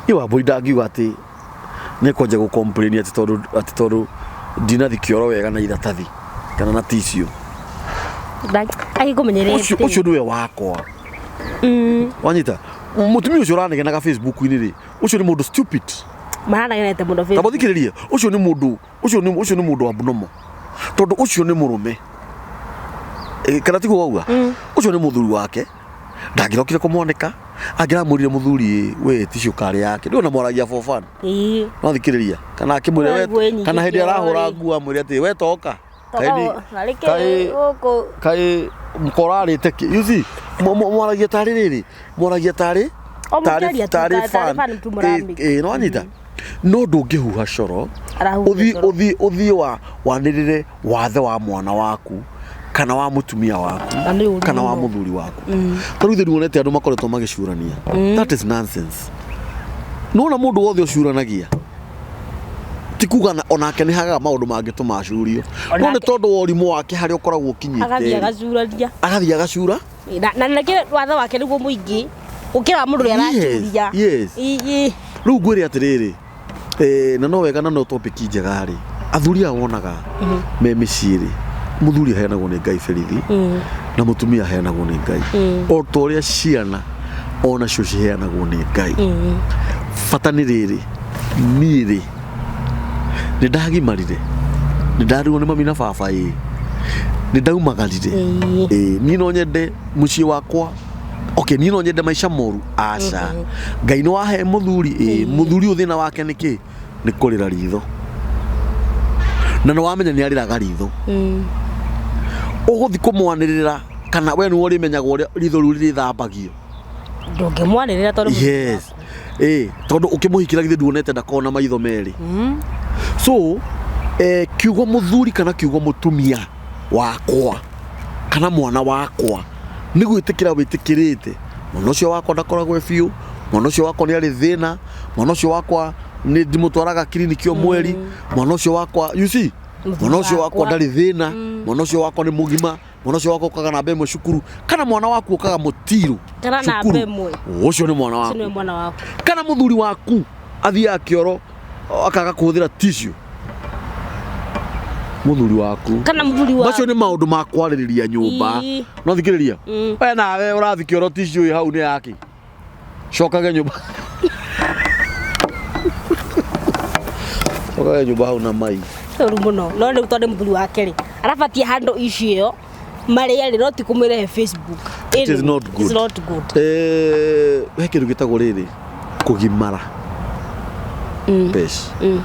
Niĩ Wambui ndangiuga atĩ nĩ kwanja gũ complain atĩ tondũ ndinathi kĩoro wega na iratathi kana na tissue. Agĩkũmenyerete. Ũcio nĩwe wakwa. Wanyita? Mũtumia ũcio ũranegenaga Facebook-inĩ rĩ, ũcio nĩ mũndũ stupid. Maranegenete mũno Facebook. Tamba thikĩrĩrie, ũcio nĩ mũndũ, ũcio nĩ mũndũ abnormal. Tondũ ũcio nĩ mũrũme. Kana tiguo wauga? Ũcio nĩ mũthuri wake. Ndangĩrokire kũmwanĩka. Angĩramwĩrire mũthuri we tissue karĩ yake. Ndĩrona mwaragia for fun. Ĩĩ. No thikĩrĩria. Kana akĩmwĩre we kana hĩndĩ arahũra nguo amwĩre atĩ we toka. Kaĩ mũkorarĩte kĩ? You see, mwaragia tarĩ rĩrĩ, mwaragia tarĩ tarĩ fan. Ĩĩ, no wanyita? No ndũngĩhuha coro. Ũthiĩ wanĩrĩre wathe wa mwana waku kana wa mũtumia waku kana wa mũthuri waku. Ta rĩu nĩwonete andũ makoretwo magĩcurania. That is nonsense. Nĩwona mũndũ wothe ũcuranagia ti kuga onake nĩ hagaga maũndũ mangĩtũma acurio. No nĩ tondũ wa ũrimũ wake harĩa ũkoragwo ũkinyĩte. Agathiĩ agacurania. Agathiĩ agacura. Na nake wathe wake nĩguo mũingĩ gũkĩra mũndũ ũrĩa aracuria. Yes. Rĩu ngwĩre atĩrĩrĩ, na no wega na no topic njega rĩ. Athuri aya wonaga me mĩciĩ rĩ, mũthuri aheanagwo nĩ Ngai berithi na mũtumia aheanagwo nĩ Ngai, o ta ũrĩa ciana onacio ciheanagwo nĩ Ngai. Bata nĩ rĩrĩ, niĩ rĩ, nĩ ndagimarire, nĩ ndarigwo nĩ mami na baba, ĩ nĩ ndaumagarire. Ĩĩ, niĩ no nyende mũciĩ wakwa. Okay, niĩ no nyende maica moru? Aca. Ngai nĩ wahe mũthuri, ĩ mũthuri ũyũ thĩna wake nĩ kĩ? Nĩ kũrĩra ritho, na nĩ wamenya nĩ arĩraga ritho. Ũgũthi kũmwanĩrĩra kana we nĩwe ũrĩmenyaga ũrĩa ritho rĩu rĩrĩthambagio? Ndũngĩmwarĩrĩra tondũ mũthuri Yes, ĩ tondũ ũkĩmũhikĩra githĩ nduonete ndakona maitho merĩ? So kiugo mũthuri kana kiugo mũtumia wakwa kana mwana wakwa nĩ gwĩtĩkĩra wĩtĩkĩrĩte mwana ũcio wakwa ndakoragwo e biũ, mwana ũcio wakwa nĩ arĩ thĩna, mwana ũcio wakwa nĩ ndimũtwaraga kiriniki o mweri, mwana ũcio wakwa, you see, mwana ũcio wakwa ndarĩ thĩna, mwana ũcio wakwa nĩ mũgima, mwana ũcio wakwa ũkaga namba 1 cukuru, kana mwana waku ũkaga mũtirũ Kana namba cukuru. 1. Ũcio nĩ mwana Ũcio waku. nĩwe mwana waku. Kana mũthuri waku athiaga kĩoro akaga kũhũthĩra tissue, mũthuri waku. Kana mũthuri wa Macio nĩ maũndũ ma kwarĩrĩria nyũmba. No thikĩrĩria, we nawe ũrathi kĩoro, tissue ĩ hau nĩ yake, cokage nyũmba, cokage nyũmba hau na mai. Ũru mũno, no rĩu tondũ nĩ mũthuri wake rĩ, arabatie handũ icio marĩa rĩ, no ti kũmĩrehe Facebook. It is not good. It's not good. He kĩndũ gĩtagwo rĩrĩ, kũgimara mbeca.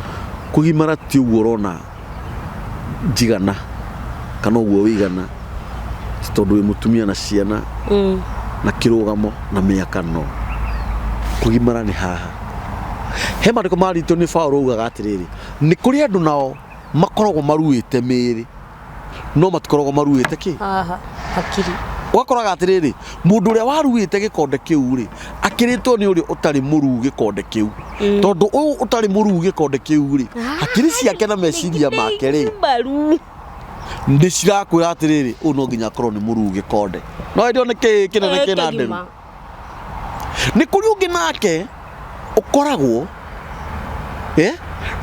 Kũgimara ti ũguo ũrona njigana kana ũguo wĩigana, ti tondũ wĩ mũtumia na ciana na kĩrũgamo na mĩaka. No kũgimara nĩ haha he mandĩko maritũ nĩ Paũlũ augaga atĩrĩrĩ, nĩ kũrĩ andũ nao makoragwo maruĩte mĩĩrĩ no matikoragwo maruĩte kĩ? Haha hakiri. Ũgakoraga atĩrĩrĩ, mũndũ ũrĩa waruĩte gĩkonde kĩu rĩ, akĩrĩtwo nĩ ũrĩa ũtarĩ mũruu gĩkonde kĩu, tondũ ũyũ ũtarĩ mũruu gĩkonde kĩu rĩ, hakiri ciake na meciria make rĩ, Mbaru. Nĩ cirakwĩra atĩrĩrĩ, ũyũ no nginya akorwo nĩ mũruu gĩkonde, no ĩndĩ nĩ kĩ kĩnene kĩna nderu. Kĩgima. Nĩ kũrĩ ũngĩ nake ũkoragwo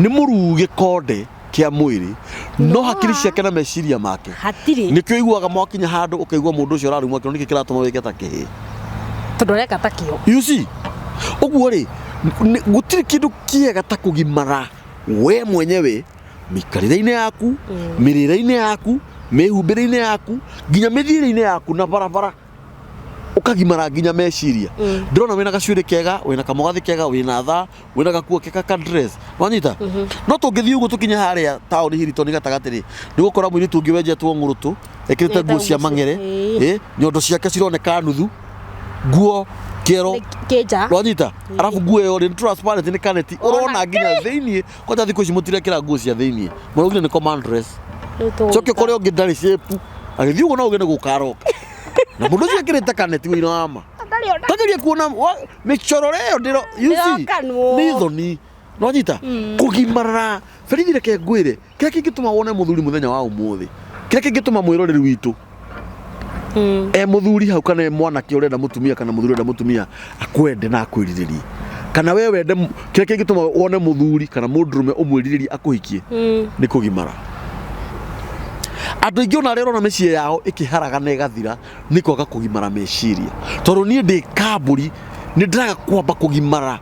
nĩ mũruu gĩkonde kĩa mwĩrĩ, no hakiri ciake na meciria make Hatirĩ. Nĩkĩo iguaga mwakinya handũ ũkaigua mũndũ ũcio ũrarumwo akĩrwo nĩkĩ kĩratũma wĩke ta kĩhĩ? Tondũ areka ta kĩo. You see, ũguo rĩ, gũtirĩ kĩndũ kĩega ta kũgimara we mwenyewe mĩikarĩre-inĩ yaku, mĩrĩre-inĩ yaku, mĩhumbĩre-inĩ yaku, nginya mĩthiĩre-inĩ yaku na barabara, ũkagimara nginya meciria. Ndĩrona wĩna gacuĩrĩ kega, wĩna kamũgathĩ kega, wĩna thaa, wĩna gakuo kega ka dress, wanyita. No tũngĩthiĩ ũguo tũkinye harĩa taũni Hilton gatagatĩ rĩ, nĩ ũgũkora mũirĩtu ũngĩ wenjetwo ng'ũrũtũ, ekĩrĩte nguo cia mang'ere, nyondo ciake cironeka nuthu, nguo kĩero. Kĩnja. Wanyita, arabu nguo ĩyo rĩ, nĩ transparent, nĩ kaneti ũrona nginya thĩiniĩ. Kwanja thikũ ici mũtirekĩra nguo cia thĩiniĩ, mũraugire nĩ command dress. Coke kũrĩa ũngĩ ndarĩ shape, agĩthiĩ ũguo no uge nĩ gũka aroka, na mũndũ ũcio ekĩrĩte kaneti wĩira wa ma. Tageria kuona mĩcororo ĩyo ndĩro, you see. Ndĩrokanwo. Nĩ thoni nonyita kũgimara berithi. Reke ngwĩre kĩrĩa kĩngĩtũma wone mũthuri mũthenya wa ũmũthĩ, kĩrĩa kĩngĩtũma mwĩroreri witũ e mũthuri hau kana e mwanake ũrenda mũtumia kana mũthuri ũrenda mũtumia akwende na akwĩrirĩrie, kana we wende kĩrĩa kĩngĩtũma wone mũthuri kana mũndũrũme ũmwĩrirĩrie akũhikie nĩ kũgimara. Andũ aingĩ ona arĩa ũrona mĩciĩ yao ĩkĩharagana ĩgathira nĩ kwaga kũgimara meciria, tondũ niĩ ndĩ kambũri nĩ ndĩraga kwamba kũgimara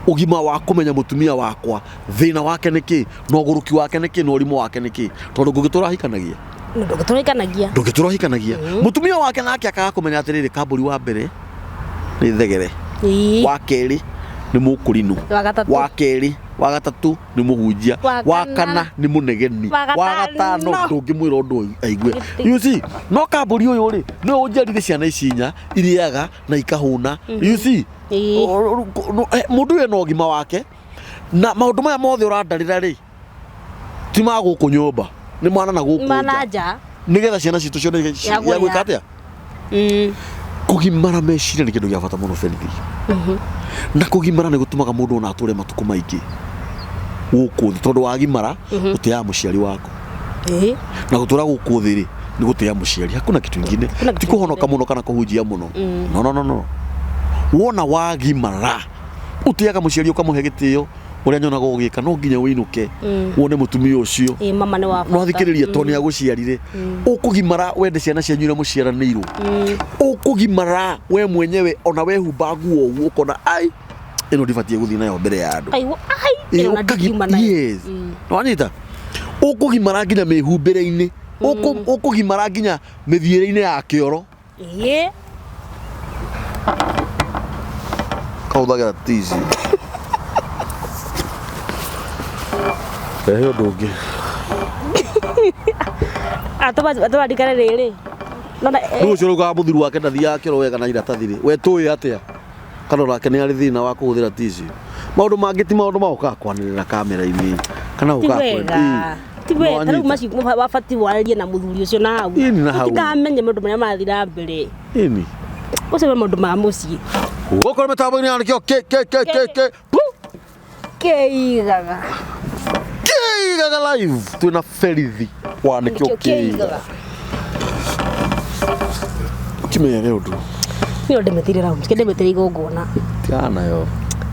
ũgima wa kũmenya mũtumia wakwa thĩna wake nĩ kĩ, na ũgũrũki wake nĩ kĩ, na ũrimũ wake nĩ kĩ, tondũ ngũgĩtũra hikanagia. Ndũgĩtũrĩkanagia. Ndũngĩtũra hikanagia mũtumia wake nake akaga kũmenya atĩrĩrĩ, kambũri wa mbere nĩ thegere, wa kerĩ nĩ mũkũrinũ, Wa gatatũ. Wa kerĩ, wa gatatũ nĩ mũhunjia, Wa wa kana. kana nĩ mũnegeni, Wa wa gatano gatano. ndũngĩmwĩra ũndũ aigue. You see, no kambũri ũyũ rĩ, nĩwe ũnjiarire ciana ici inya irĩaga na ikahũna, you see. Mũndũ ũyũ ena ũgima wake na maũndũ maya mothe ũrandarĩra rĩ, ti ma gũkũ nyũmba, nĩ mwana na gũkũ Mana nja nja. Nĩgetha ciana citũ cione Ya ya gwĩka kũrĩa. atĩa. Kũgimara meciria nĩ kĩndũ gĩa bata mũno berithi, na kũgimara nĩ gũtũmaga mũndũ ona atũre matukũ maingĩ gũkũ thĩ, tondũ wagimara ũtĩaga mũciari waku. Na gũtũra gũkũ thĩ rĩ, nĩ gũtĩa mũciari, hakuna kitu ingine. Hakuna kitu Ti kũhonoka mũno kana kũhunjia mũno, no, no, no, no. Wona wagimara ũtĩaga mũciari, ũkamũhe gĩtĩo, Ũrĩa nyonaga ũgĩka no nginya ũinũke wone mũtumia ũcio. Ĩĩ, mama nĩ wa No bata. thikĩrĩria, tondũ nĩ agũciarire. Ũkũgimara wende ciana cianyu iria mũciaranĩirwo. Ũkũgimara we mwenyewe ona wehumba nguo ũguo ũkona ai ĩno ndibatiĩ gũthiĩ nayo mbere ya andũ. Aigua ai Ĩĩ, ĩno na ndingiuma nayo. Yes. Nĩwanyita? Ũkũgimara nginya mĩhumbĩre-inĩ. Ũkũgimara nginya mĩthiĩre-inĩ ya kĩoro. Ĩĩ. Kahũthagĩra tici. Rehe ũndũ ũngĩ. Atũbandĩkane rĩrĩ. Nona Rĩu ũcio ũraugaga mũthuri wake ndathiaga kĩoro wega na iratathi rĩ, we tũĩ atĩa kana onake nĩ arĩ thĩna wa kũhũthĩra tissue? Maũndũ mangĩ ti maũndũ ma gũkaga kwanĩrĩra kamera-inĩ kana ti gũkaga wega. Ti wega. Ta rĩu macio wabatiĩ warĩrie na mũthuri ũcio na hau. Ĩni, na hau. Ũtikamenye maũndũ marĩa marathiĩ na mbere. Ĩni. Ũcio nĩ maũndũ ma mũciĩ. Gũkũ nĩ mĩtambo-inĩ ya nĩkĩo K K K K K Pu! Kĩigaga. Kĩigaga live twĩna Berithi wa nĩkĩo Nĩkĩo Kĩigaga. kĩigaga. Kĩmere ũndũ. Niĩ no ndĩmĩtire round. Kĩ ndĩmĩtire igongona. Tigana nayo.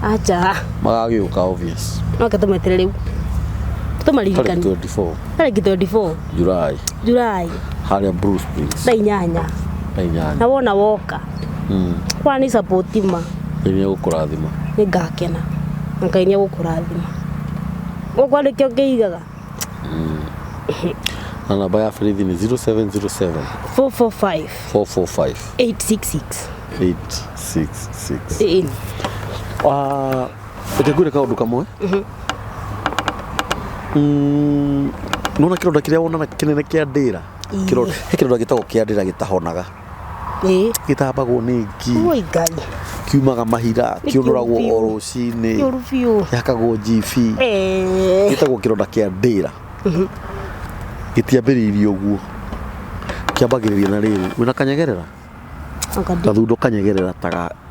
Acha. Magagĩũka obvious. No ke tũmĩtire rĩu. Tarĩki Tũmaririkanie. 24 Tarĩki 24 July July harĩa Blue Springs thaa 8. na 8. Na wona woka. Kwa ni support ma. Ngai nĩ egũkũrathima. Nĩ ngakena. Na Ngai nĩ egũkũrathima. Gũkũ nĩkĩo kĩigaga. Na namba ya Berithi nĩ 0707 445 445 866. 866. Ĩĩ. Ah, reke ngwĩre kaũndũ kamwe. Nona kĩronda kĩrĩa wonaga kĩnene kĩa ndĩra. Ĩĩ. Kĩronda, he kĩronda gĩtagwo kĩa ndĩra gĩtahonaga. Ĩĩ. Gĩtambagwo nĩ ngi, Oi Ngai. kiumaga mahira, Nĩ kĩũnũragwo kĩũru o biũ. rũcinĩ, Kĩũru biũ. gĩhakagwo njibi. Eh. Gĩtagwo kĩronda kĩa ndĩra. Gĩtiambĩrĩirie ũguo. Kĩambagĩrĩria na rĩrĩ, wĩna kanyegerera? Anga ndi. Gathundo kanyegerera ta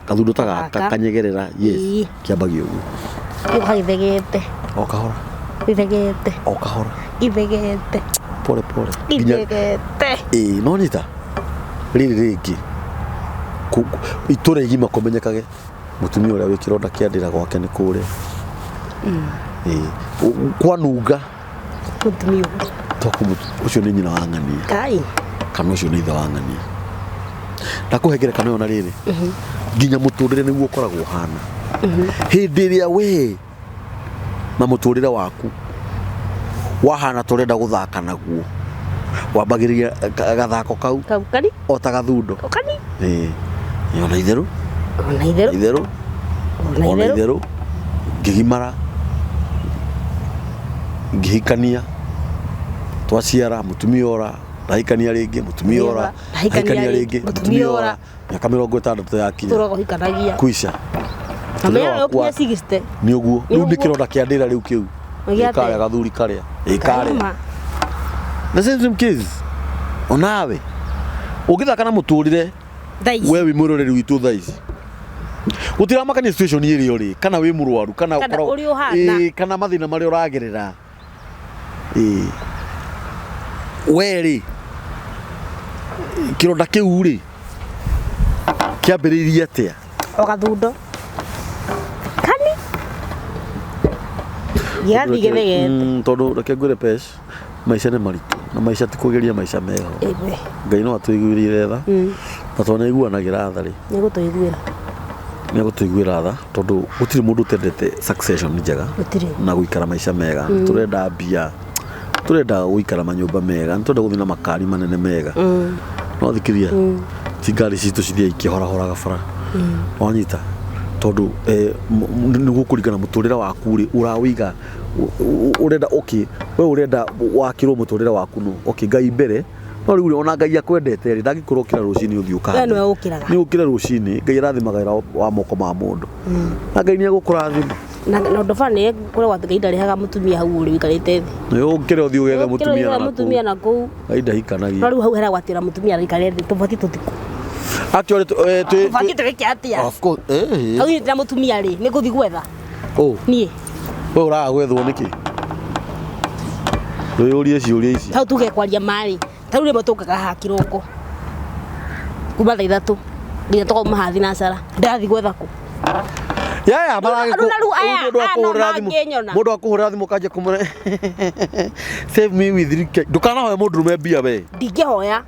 gathundo ta gaka Gaka. kanyegerera, yes. Ĩĩ. Kĩambagia ũguo. Gĩũka gĩthegete. O kahora, Gĩthegete. o kahora, Gĩthegete. pole pole. Nginya Gĩthegete. ĩĩ no nyita rĩrĩ rĩngĩ itũra igima kũmenyekage mũtumia ũrĩa wĩ kĩronda kĩa ndĩra gwake nĩ kũrĩa. Ĩĩ kwanunga Mũtumia ũyũ. toku ũcio nĩ nyina wa ng'ania Ngai. kana ũcio nĩ ithe wa ng'ania. Ndakũhe ngerekano ĩyo na rĩrĩ nginya mũtũrĩre nĩguo ũkoragwo ũhana. Hĩndĩ ĩrĩa we na mũtũrĩre waku wahana ta ũrenda gũthaka naguo wambagĩrĩria gathako kau Kau kani. o ta gathundo. Kani. Ĩĩ. Ona itherũ, Ona itherũ. itherũ, Ona ona itherũ. itherũ ngĩgimara ngĩhikania twaciara mũtumia ora ndahikania rĩngĩ mũtumia ora Ndahikania rĩngĩ, mũtumia ora. Mĩaka 60 yakinya Tũrogo hikanagia. kuica. Na Mũtũrĩre mĩaka wakwa ũkinya 60. nĩ ũguo Nĩ rĩu nĩ ũguo. kĩronda kĩa ndĩra rĩu kĩu. Gĩa Ĩ karĩa atĩa? gathuri karĩa ĩ karĩa Kauma. the same same case onawe ũngĩthaka na mũtũrĩre Thaa ici. we wĩ mwĩroreri witũ thaa ici gũtiramakania situation ĩrĩa ũrĩ kana wĩ mũrwaru kana Kana ũrĩa ũhana. Ĩĩ, kana mathĩna marĩa ũragerera. Ĩĩ. We rĩ kĩronda kĩu rĩ kĩambĩrĩirie atĩa? O gathundo. Kani. Gĩgathiĩ gĩthegete. Tondũ reke ngwĩre Pesh, maica nĩ maritũ na maica ti kũgeria maica meho. Ĩwe. Ngai no atũiguĩrĩire tha na tondũ nĩ aiguanagĩra tha rĩ Nĩ gũtũiguĩra. nĩ egũtũiguĩra tha tondũ gũtirĩ mũndũ ũtendete succession njega Gũtirĩ. na gũikara maica mega. Nĩ tũrenda mbia, tũrenda gũikara manyũmba mega, nĩ tũrenda gũthiĩ na makari manene mega. No thikĩria ti ngari citũ cithiaga ikĩhorahoraga bara. Wanyita? Tondũ nĩ gũkũringana mũtũrĩre waku rĩ ũrawĩiga ũrenda okay we ũrenda wakĩrwo mũtũrĩre waku nũ okay Ngai mbere no rĩu rĩ ona Ngai akwendete rĩ ndangĩkorwo ũkĩra rũcinĩ ũthiĩ ũkahande. We nĩwe ũkĩraga. Nĩ ũkĩre rũcinĩ Ngai arathimaga wĩra wa moko ma mũndũ na Ngai nĩ egũkũrathima. Na na ũndũ bani kũrĩa gwatĩ Ngai ndarĩhaga mũtumia hau ũrĩ ũikarĩte thĩ. Nĩ ũkĩre ũthiĩ ũgethe mũtumia Ũkĩre na kũu. mũtumia na kũu. Ngai ndahikanagia. No rĩu hau haragwatĩra mũtumia araikare thĩ tũbatiĩ tũtikũ. Actually Tũbatiĩ twĩke atĩa? Of course. Hau na mũtumia rĩ nĩ ngũthiĩ gwetha Oh, niĩ. we ũraga gwethwo nĩkĩ? Wĩyũrie ciũria ici. Hau tuge kwaria marĩ. Ta rĩu rĩmwe tũkaga haha kĩroko. Kuma thaa 3 nginya tũkauma haha thinacara. Ndĩrathiĩ gwetha kũ? Yaya Rĩu na rĩu aya- mũndũ aya no akũhũrĩra thimũ mangĩnyona. mũndũ akũhũrĩra thimũ kanjia kũmũre save me with 3K ndũkanahoe mũndũrũme mbia we Ndingĩhoya.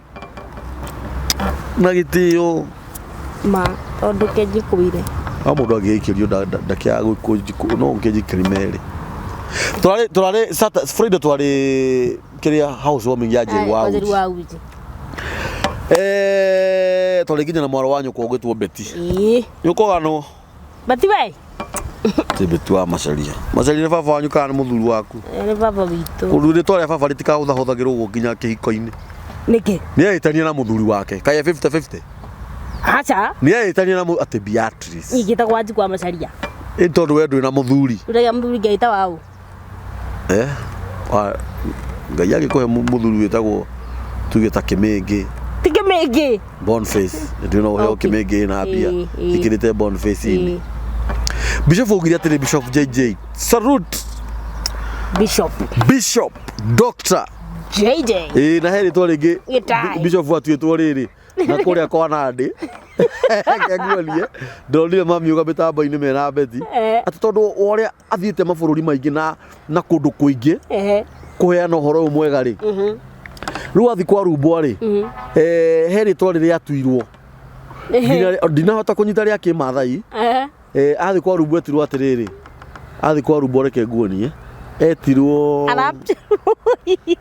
Na gĩtĩo. Ma tondũ kenjikwire. No mũndũ angĩgĩikĩrio ndakĩaga gũikũ no ũkĩnjikĩri merĩ. Tũrarĩ Friday twarĩ kĩrĩa house warming ya Njeri wa Njeri Uji. wa Uji. Eh, twarĩ nginya na mwarĩ wa nyũkwa ũgwĩtwo Betty. Ĩĩ. Nyũkwa no Bati we. Ti Betty wa Macaria. Macaria nĩ baba wanyu kana nĩ mũthuri waku? Nĩ baba witũ. Kũndũ rĩtwa rĩa baba rĩtikahũthahũthagĩrwo ũguo nginya kĩhiko-inĩ. Nĩkĩ? Nĩ ehĩtania na mũthuri wake. Kaĩ 50 50? Aca. Nĩ ehĩtania na atĩ Beatrice. Ingĩtagwo Wanjikũ wa Macaria. Ĩ tondũ we ndũrĩ na mũthuri. Ndũrĩa mũthuri ngĩta waũ. Eh? Ngai agĩkũhe mũthuri wĩtagwo tuge ta Kĩmĩngĩ. Ti Kĩmĩngĩ. Boniface. Ndĩ no ũheo Okay. Kĩmĩngĩ na mbia. Ĩĩ, ĩĩ. Ĩkĩrĩte Boniface-inĩ. Ĩĩ. Bishop augire atĩrĩ Bishop JJ. Salute Bishop Bishop Doctor. JJ. Ĩĩ na he rĩtwa rĩngĩ Gĩtaĩ. Bishop atuĩtwo rĩrĩ na kũrĩa kwa Nandi kenguonie ndonire mamiuga mĩtambo-inĩ mena Beti Eh. atĩ tondũ wa ũrĩa athiĩte mabũrũri maingĩ na kũndũ kũingĩ Ehe. kũheana ũhoro ũyũ mwega rĩ rĩu athiĩ kwa Rumbwa rĩ he rĩtwa rĩrĩa atuirwo ndinahota kũnyita rĩa kĩmathai. Ehe. Athiĩ kwa Rumbwa etirwo atĩrĩrĩ, athiĩ kwa Rumbwa reke nguonie etirwo Arap.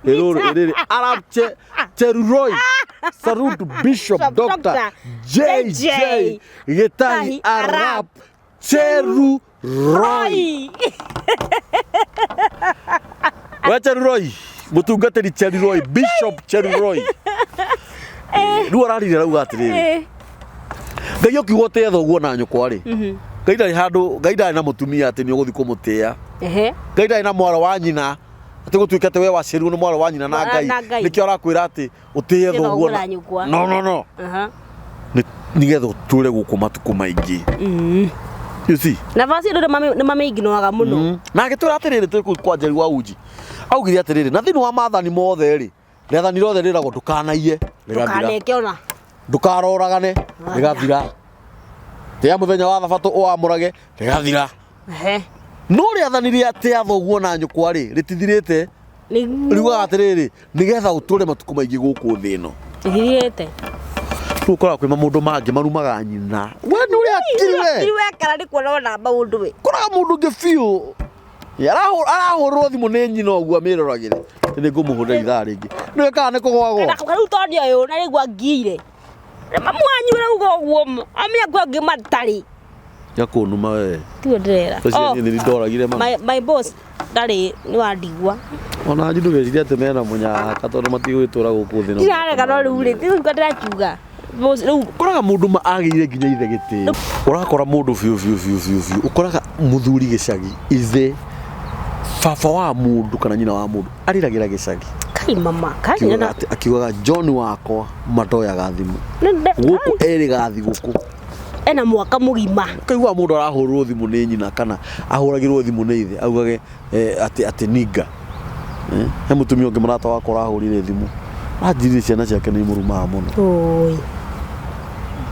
Rĩrĩ Arap Cheruroi. Salute Bishop Bishop Dr. Dr. JJ Gĩtahi Tahi Arap Arap Cheruroi. Oi. We Cheruroi, mũtungatĩri Cheruroi, Bishop Cheruroi. Rĩu ararire arauga atĩrĩrĩ, Ngai ũkiuga ũtĩe thoguo na nyũkwa rĩ, Ngai ndarĩ handũ, Ngai ndarĩ na mũtumia atĩ nĩ ũgũthiĩ kũmũtĩa. Ehe. Ngai ndarĩ na mwarĩ wa nyina atĩ gũtuĩke atĩ we waciarirwo nĩ mwarĩ wa nyina na Ngai Na Ngai. nĩkĩo arakwĩra atĩ ũtĩe Ũtĩe thoguo thoguo na na nyũkwa. No no no. Aha. Nĩgetha ũtũre gũkũ matukũ maingĩ. You see? Na basi andũ nĩ mamĩignoaga mũno. Na agĩtwĩra atĩrĩrĩ twĩ kũu kwa Njeri wa Uji augire atĩrĩrĩ na thĩinĩ wa maathani mothe rĩ rĩathani rĩothe rĩragwo ndũkanaiye rĩgathira Ndũkaneke ona. ndũkaroragane rĩgathira tĩa mũthenya wa thabatũ ũwamũrage rĩgathira Ehe. no rĩathani rĩa tĩa thoguo na nyũkwa rĩ rĩtithirĩte. Nĩguo. Riugaga atĩrĩrĩ nĩgetha ũtũre matukũ maingĩ gũkũ thĩ ĩno. Ĩthirĩte. Rĩu ũkoraga kwĩ maũndũ mangĩ marumaga nyina we nĩ ũrĩa akiri we Akiri we kana nĩ kuona ona maũndũ we. Koraga mũndũ ũngĩ biũ arahũrĩrwo thimũ nĩ nyina ũguo amĩroragĩre nĩ ngũmũhũrĩra ithaa rĩngĩ nĩwe kana nĩ kũgwagwo. Kana rĩu tondũ ũyũ na rĩu angiire. Mamu wanyu rauga ũguo ami aku angĩ matarĩ. Ya kũnuma we. Tiwe ndĩrera. Ũcio niĩ nĩ ndoragire mami. My boss ndarĩ nĩ wandigwa. Ona anyu ndũgecirie atĩ mena mũnyaka tondũ matigũgĩtũra gũkũ thĩ. Ndirarega no rĩu rĩ rĩu ndĩrakiuga. Boss rĩu Ũkoraga mũndũ ma agĩire nginya ithe gĩtĩo. Ũrakora mũndũ biũ biũ biũ biũ biũ ũkoraga mũthuri gĩcagi ithe baba wa mũndũ kana nyina wa mũndũ arĩragĩra gĩcagi. Kai mama kai Akiugaga akiugaga John wakwa matoyaga thimũ gũkũ erĩga thigũkũ. Ena mwaka mũgima. Kaigua mũndũ arahũrĩrwo thimũ nĩ nyina kana ahũragĩrwo thimũ nĩ ithe augage atĩ ninga. He mũtumia ũngĩ mũrata wakwa ũrahũrire thimũ anjirire ciana ciake nĩ imũrumaga mũno. Oi.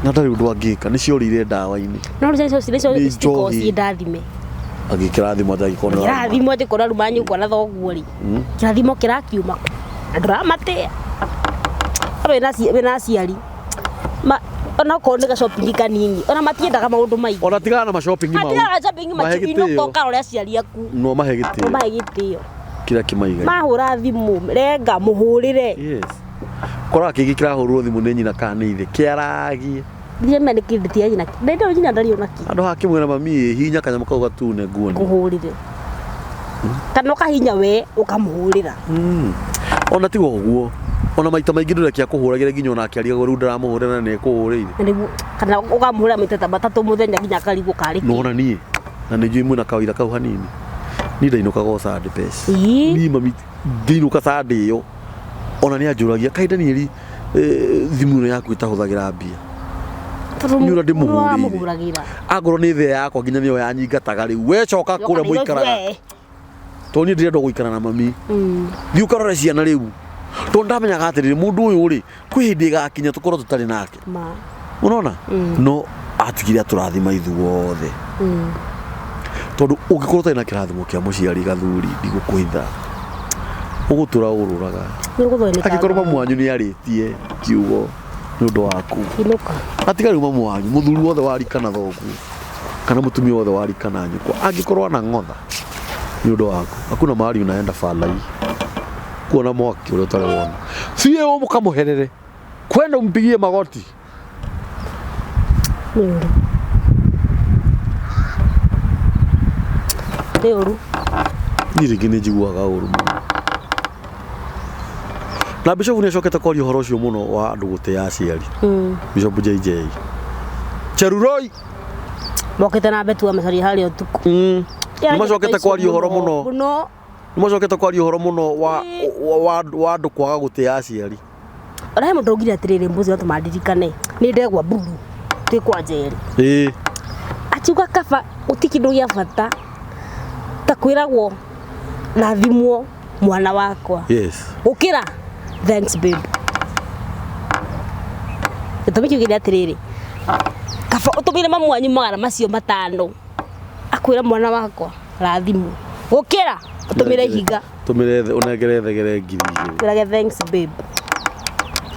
Na ndarĩ ũndũ angĩka nĩ ciorĩire ndawa-inĩ. No rĩu icio Nĩ icio njohi. ciĩ ndathime. Agĩkĩra thimũ atĩ angĩkorwo nĩ ũraruma. Kĩrathimo atĩ korwo aruma nyũkwa na thoguo rĩ. Kĩrathimo kĩrakiuma kũ? Na ndũramatĩa. Wĩna aciari. Ma ona okorwo nĩ ga-shopping kanini ona matiendaga maũndũ maingĩ. Ona tigana na ma-shopping mau. Matigana na shopping Mahe matinũka gĩtĩo. ũkarore aciari aku. No mahe gĩtĩo. Mahe gĩtĩo. Kĩrĩa kĩmaigaine. Mahũra thimũ renga mũhũrĩre. Yes. Koraga kĩngĩ kĩrahũrwo thimũ nĩ nyina kana nĩ ithe kĩaragie. Ndieme nĩ kĩndũ tia nyina. Ndende nyina ndarĩ ona kĩ. Andũ haha kĩmwĩra mami ĩ hihinya kanyamũ kau gatune nguoni. Kũhũrĩre. Kana ũkahinya we ũkamũhũrĩra. Ona tiga ũguo ona maita maingĩ ndũrekia kũhũragĩra nginya ona akĩaria rĩu ndaramũhũrĩra na nĩ ekũhũrĩire. Na nĩguo kana ũkamũhũrĩra maita ta matatũ mũthenya nginya akarigwo karĩ kĩ. Nona niĩ na nĩ njũĩ mwĩna kawĩra kau hanini niĩ ndainũkaga o Sunday pesa. Ĩĩ. Niĩ mami ngĩinũka Sunday ĩyo ona nĩ anjũragia kaĩ Danieli thimũ ĩno yaku ĩtahũthagĩra mbia. Tondũ Nĩ ũrĩa ndĩmũhũrĩire. wamũhũragĩra. Angorwo nĩ thĩa yakwa nginya nĩyo yanyingataga rĩu we coka kũrĩa mũikaraga tondũ niĩ ndĩrenda gũikara na mami. Thiĩ ũkarore ciana rĩu tondũ ndamenyaga atĩrĩrĩ mũndũ ũyũ rĩ kwĩ hĩndĩ ĩgakinya tũkorwo tũtarĩ nake. Ma. Unaona? No atigire atũrathima ithuothe. Tondũ ũngĩkorwo ũtarĩ na kĩrathimo kĩa mũciari gathuri, ndigũkũhitha, ũgũtũra ũrũraga. Nĩ ũgũthĩnĩka. Angĩkorwo mamu wanyu nĩ arĩtie kiugo nĩ ũndũ waku, Inũka. atiga rĩu mamu wanyu, mũthuri wothe warika na thoguo kana mũtumia wothe warika na nyũkwa, angĩkorwo ana ng'otha nĩ ũndũ waku, hakuna mahali unaenda falai kuona mwaki ũrĩa ũtarĩ wona. Thiĩ ũkamũherere, kwenda umpigie magoti. Nĩ ũru. Nĩ ũru. Niĩ rĩngĩ nĩ njiguaga ũru mũno. Na Bishop nĩ acokete kwaria ũhoro ũcio mũno wa andũ gũtĩa aciari. Bishop JJ Cheruroi. Mokĩte na mbetu amacaria harĩa ũtukũ. Nĩ macokete kwaria ũhoro mũno. Mũno. Nĩ macokete kwaria ũhoro mũno wa andũ kwaga gũtĩa aciari. Ona he mũndũ augire atĩrĩrĩ, mbuzi no tũmandirikane nĩ ndegwa mburu twĩ kwa Njeri. Akiuga kaba gũtirĩ kĩndũ gĩa bata ta kwĩragwo rathimwo mwana wakwa. Gũkĩra thanks babe. Gĩtũmi kĩu kĩrĩ atĩrĩrĩ, kaba ũtũmĩre mamu wanyu 500 akwĩra mwana wakwa rathimwo, gũkĩra ũtũmĩre ihiga. Tũmĩre ũnengere thegere 2000. Kwĩrage thanks babe.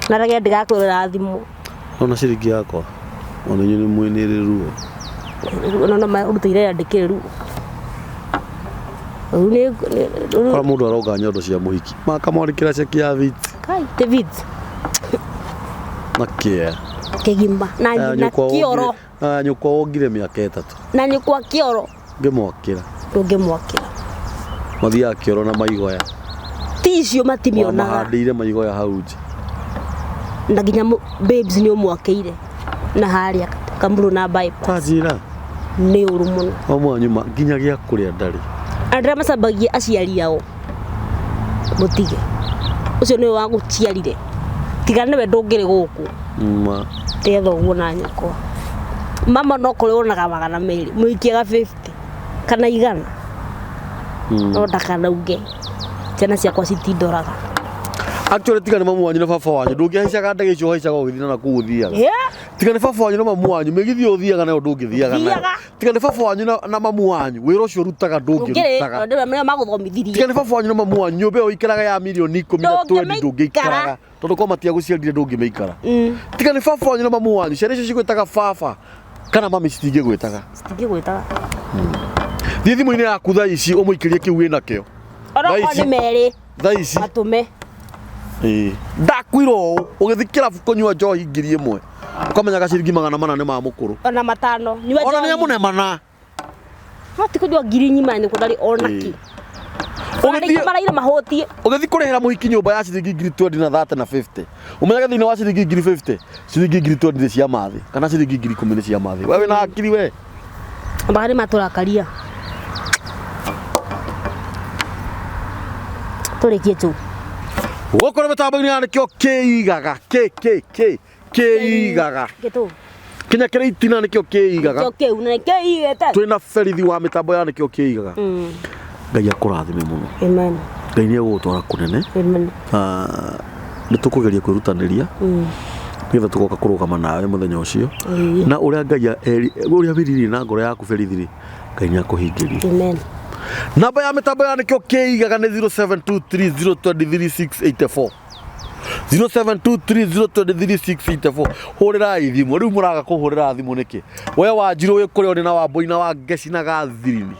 Na rege ndigakwĩra rathimwo. Ona ciringi yakwa ona inyuĩ nĩ mwĩnĩrĩ ruo. No no ũrutĩire yandĩkĩre ruo. Rĩu nĩ Kora mũndũ aronga nyondo cia mũhiki makamwandĩkĩra ceki ya viti. Kai te viti. Na kĩa. Kĩgima na Na kĩoro. Na nyũkwa wongire mĩaka 3. Na nyũkwa kĩoro. Ngĩmwakĩra. Ndũngĩmwakĩra. Mathiaga kĩoro na maigoya. Ti icio matimionaga. Mahandĩire maigoya hau nja. Na nginya babes nĩ ũmwakĩire na harĩa Kamuru na bypass. Tanjĩra. Nĩ ũru mũno. O mwanyuma nginya gĩa kũrĩa ndarĩ. Andũ arĩa macambagia aciari ao mũtige. Ũcio nĩwe wagũciarire. Tiga nĩwe ndũngĩrĩ gũkũ. Ma. Tiga thoguo na nyũkwa. Mama no kũrĩ wonaga 200, mũikiaga 50 kana 100. No ndakanauge ciana ciakwa citindoraga. Actually tiga nĩ mamu wanyu na baba wanyu ndũngĩhaicaga ndege icio ũhaicaga ũgĩthiĩ na kũu ũthiaga. Tiga nĩ baba wanyu na mamu wanyu mĩgithi ĩyo ũthiaga nayo ndũngĩthiaga nayo. Thiaga. Tiga nĩ baba wanyu na mamu wanyu wĩra ũcio ũrutaga ndũngĩrutaga. Ndũngĩrĩ magũthomithirie. Tiga nĩ baba wanyu na mamu wanyu nyũmba ĩyo ũikaraga ya mirioni 10 na 20 ndũngĩikaraga. Tondũ korwo matiagũciarire ndũngĩmĩikara. Tiga nĩ baba wanyu na mamu wanyu ciana icio cigwĩtaga baba kana mami citingĩgwĩtaga. Citingĩgwĩtaga. Thiĩ thimũ-inĩ yaku thaa ici ũmũikĩrie kĩu wĩnakĩo. Onokorwo nĩ merĩ. Thaa ici. Matũme. Ndakwĩra ũũ ũgĩthiĩ kĩrabu kũnyua njohi 1000 ũkamenyaga ciringi 400 nĩ ma mũkũrũ. Ona 5. Nyua Ona nĩ njohi. amũne mana. No ti kũnyua 1000 ng'ima nĩ kũndarĩ ona kĩ. Ona rĩngĩ maraire mahũtie. Ũgĩthiĩ kũrĩhĩra mũhiki nyũmba ya ciringi 20,000 na 30 na 50. Ũmenyage thĩinĩ wa ciringi 50,000, ciringi 20,000 nĩ cia mathĩ kana ciringi 10,000 nĩ cia mathĩ. We wĩna hakiri we. Ambaga nĩ matũrakaria. Tũrĩkie tu. Gũkũ nĩ mĩtambo-inĩ ya nĩkĩo kĩigaga K K K kĩigaga. Gĩtũ. Kinya kĩrĩ itina nĩkĩo kĩigaga. Nĩkĩo kĩu na kĩigĩte. Twĩna berithi wa mĩtambo ya nĩkĩo kĩigaga. Ngai akũrathime mũno. Amen. Ngai nĩ egũgũtwara kũnene. Amen. Nĩ tũkũgeria kwĩrutanĩria. Nĩgetha tũgoka kũrũgama nawe mũthenya ũcio. Na ũrĩa Ngai ũrĩa wĩrirĩirie na ngoro yaku berithi rĩ, Ngai nĩ akũhingĩria. Amen. Namba ya mĩtambo ya nĩkĩo kĩigaga nĩ 0723023684. 0723023684. Hũrĩrai thimũ. Rĩu mũraga kũhũrĩra thimũ nĩkĩ? We Wanjirũ wĩ kũrĩa ũrĩ na Wambũi na Wangeci na Gathirini.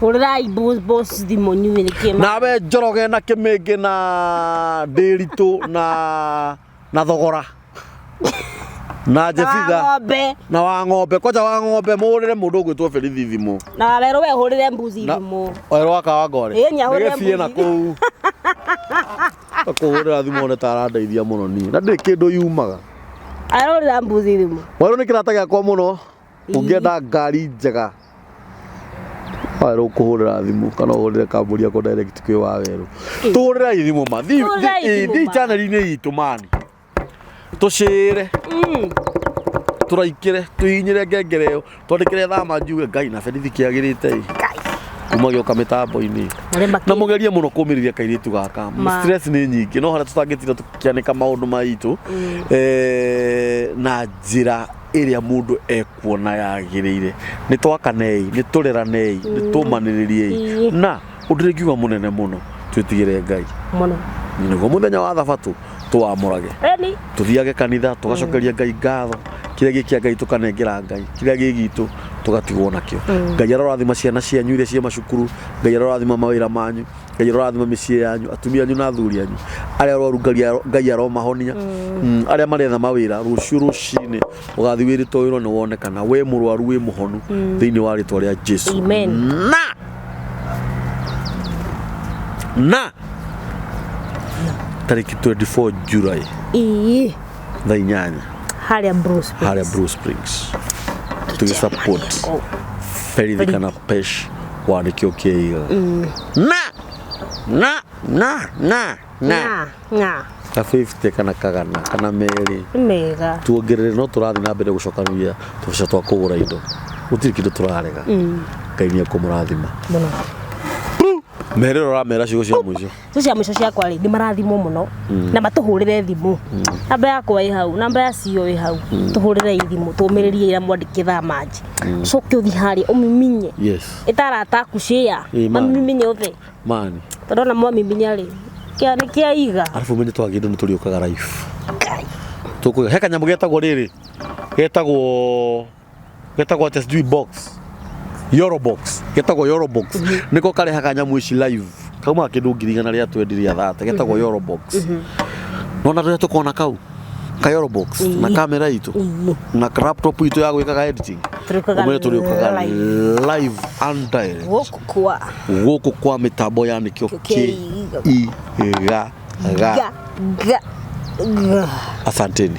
Hũrĩrai boss thimũ nyuĩ nĩkĩ. Nawe Njoroge na Kĩmĩngĩ na Ndĩritũ na Thogora. Na Jebitha. Na ng'ombe. Na wa ng'ombe. Kwanja wa ng'ombe mũhũrĩre mũndũ ũgwĩtwo Berithi thimũ. Na werũ we hũrĩre mbuzi thimũ. Werũ wa Kawangware. Ĩĩ, nĩ ahũrĩre Nĩgĩthiĩ na mbuzi. kũu. Kũhũrĩra thimũ one ta arandeithia mũno niĩ. Na ndĩrĩ kĩndũ yumaga. Arahũrĩra mbuzi thimũ. Werũ nĩ kĩrata gĩakwa mũno. Ũngĩenda ngari njega. Werũ ũkũhũrĩra thimũ kana ũhũrĩre kambuni yakwa direct kwĩ wa werũ. Tũhũrĩrai thimũ ma. Tũhũrĩrai thimũ Thiĩ ma. channel-inĩ itũ mani. Tũcĩre. Tũraikĩre, tũhihinyĩre ngengere ĩyo, twandĩkĩre thama njuge Ngai na berithi kĩagĩrĩte ĩ. Kuma gĩoka mĩtambo-inĩ. Na mũgerie mũno kũmĩrĩria kairĩtu gaka. Stress nĩ nyingĩ no harĩa tũtangĩtinda tũkĩanĩka maũndũ maitũ na njĩra Ĩrĩa mũndũ ekuona yagĩrĩire. Nĩ twakanei, nĩ tũreranei, nĩ tũmanĩrĩriei. Na ũndũ ũrĩa ingiuga mũnene mũno, twĩtigĩre Ngai. Mũno. Nĩguo mũthenya wa thabatũ tũwamũrage. Eni. Tuthiage kanitha, tugacokeria Ngai ngatho, kĩrĩa gĩ kĩa Ngai tũkanengera Ngai, kĩrĩa gĩ gitũ tũgatigwo nakĩo. Ngai arorathima ciana cianyu iria ciĩ macukuru, Ngai arorathima mawĩra manyu, Ngai arorathima mĩciĩ yanyu, atumia anyu na athuri anyu, arĩa arwaru Ngai aromahonia, arĩa maretha mawĩra rũciũ rũcinĩ ũgathiĩ wĩrĩtwo wĩra nĩ wonekana, we mũrwaru wĩ mũhonu thĩinĩ wa rĩtwa rĩa Jesu. Amen. Na tarĩki 24 July Ii. thaa 8 Harĩa Blue Springs. Harĩa Blue Springs tũgĩ support Kũu. Berithi kana Pesh wa nĩkĩo kĩiga na na na na na Ng'a. Ng'a. Ka 50 kana kagana kana merĩ. Nĩ mega. Tuongerere, no tũrathiĩ na mbere gũcokanĩrĩria tũbeca twa kũgũra indo, gũtirĩ kĩndũ tũrarega. Ngai nĩ ekũmũrathima Mũno. Merĩro ũramera ciugo cia mũico. Ciugo cia mũico ciakwa rĩ, nĩ marathimwo mũno na matũhũrĩre thimũ. Namba yakwa ĩ hau, namba ya CEO ĩ hau. Tũhũrĩre thimũ, tũmĩrĩrie ira mwandĩke thaa manji. Ũcoke ũthiĩ harĩa ũmiminye. Ĩta arata aku share. Ĩ, man. Mamiminye othe. Mani. Tondũ ona mwamiminya rĩ, kĩa nĩ kĩa iga. Arabu menye twagĩrĩirwo nĩ tũrĩũkaga live. Ngai. Tũkũiga he kanyamũ getagwo rĩrĩ, getagwo atĩa, sijui box, Yoro box, getagwo Yoro box, nĩko karehaga nyamũ ici live, kaumaga kĩndũ 120 rĩa 30, getagwo Yoro box. Nona rĩrĩa tũkona kau ka Yoro box na kamera itũ na laptop itũ ya gwĩkaga editing, Tũrĩũkaga ũmenye tũrĩũkaga live. Live and direct. Gũkũ kwa gũkũ kwa mĩtambo ya nĩkĩo Kĩ- kĩ iga ga ga ga ga. Asanteni.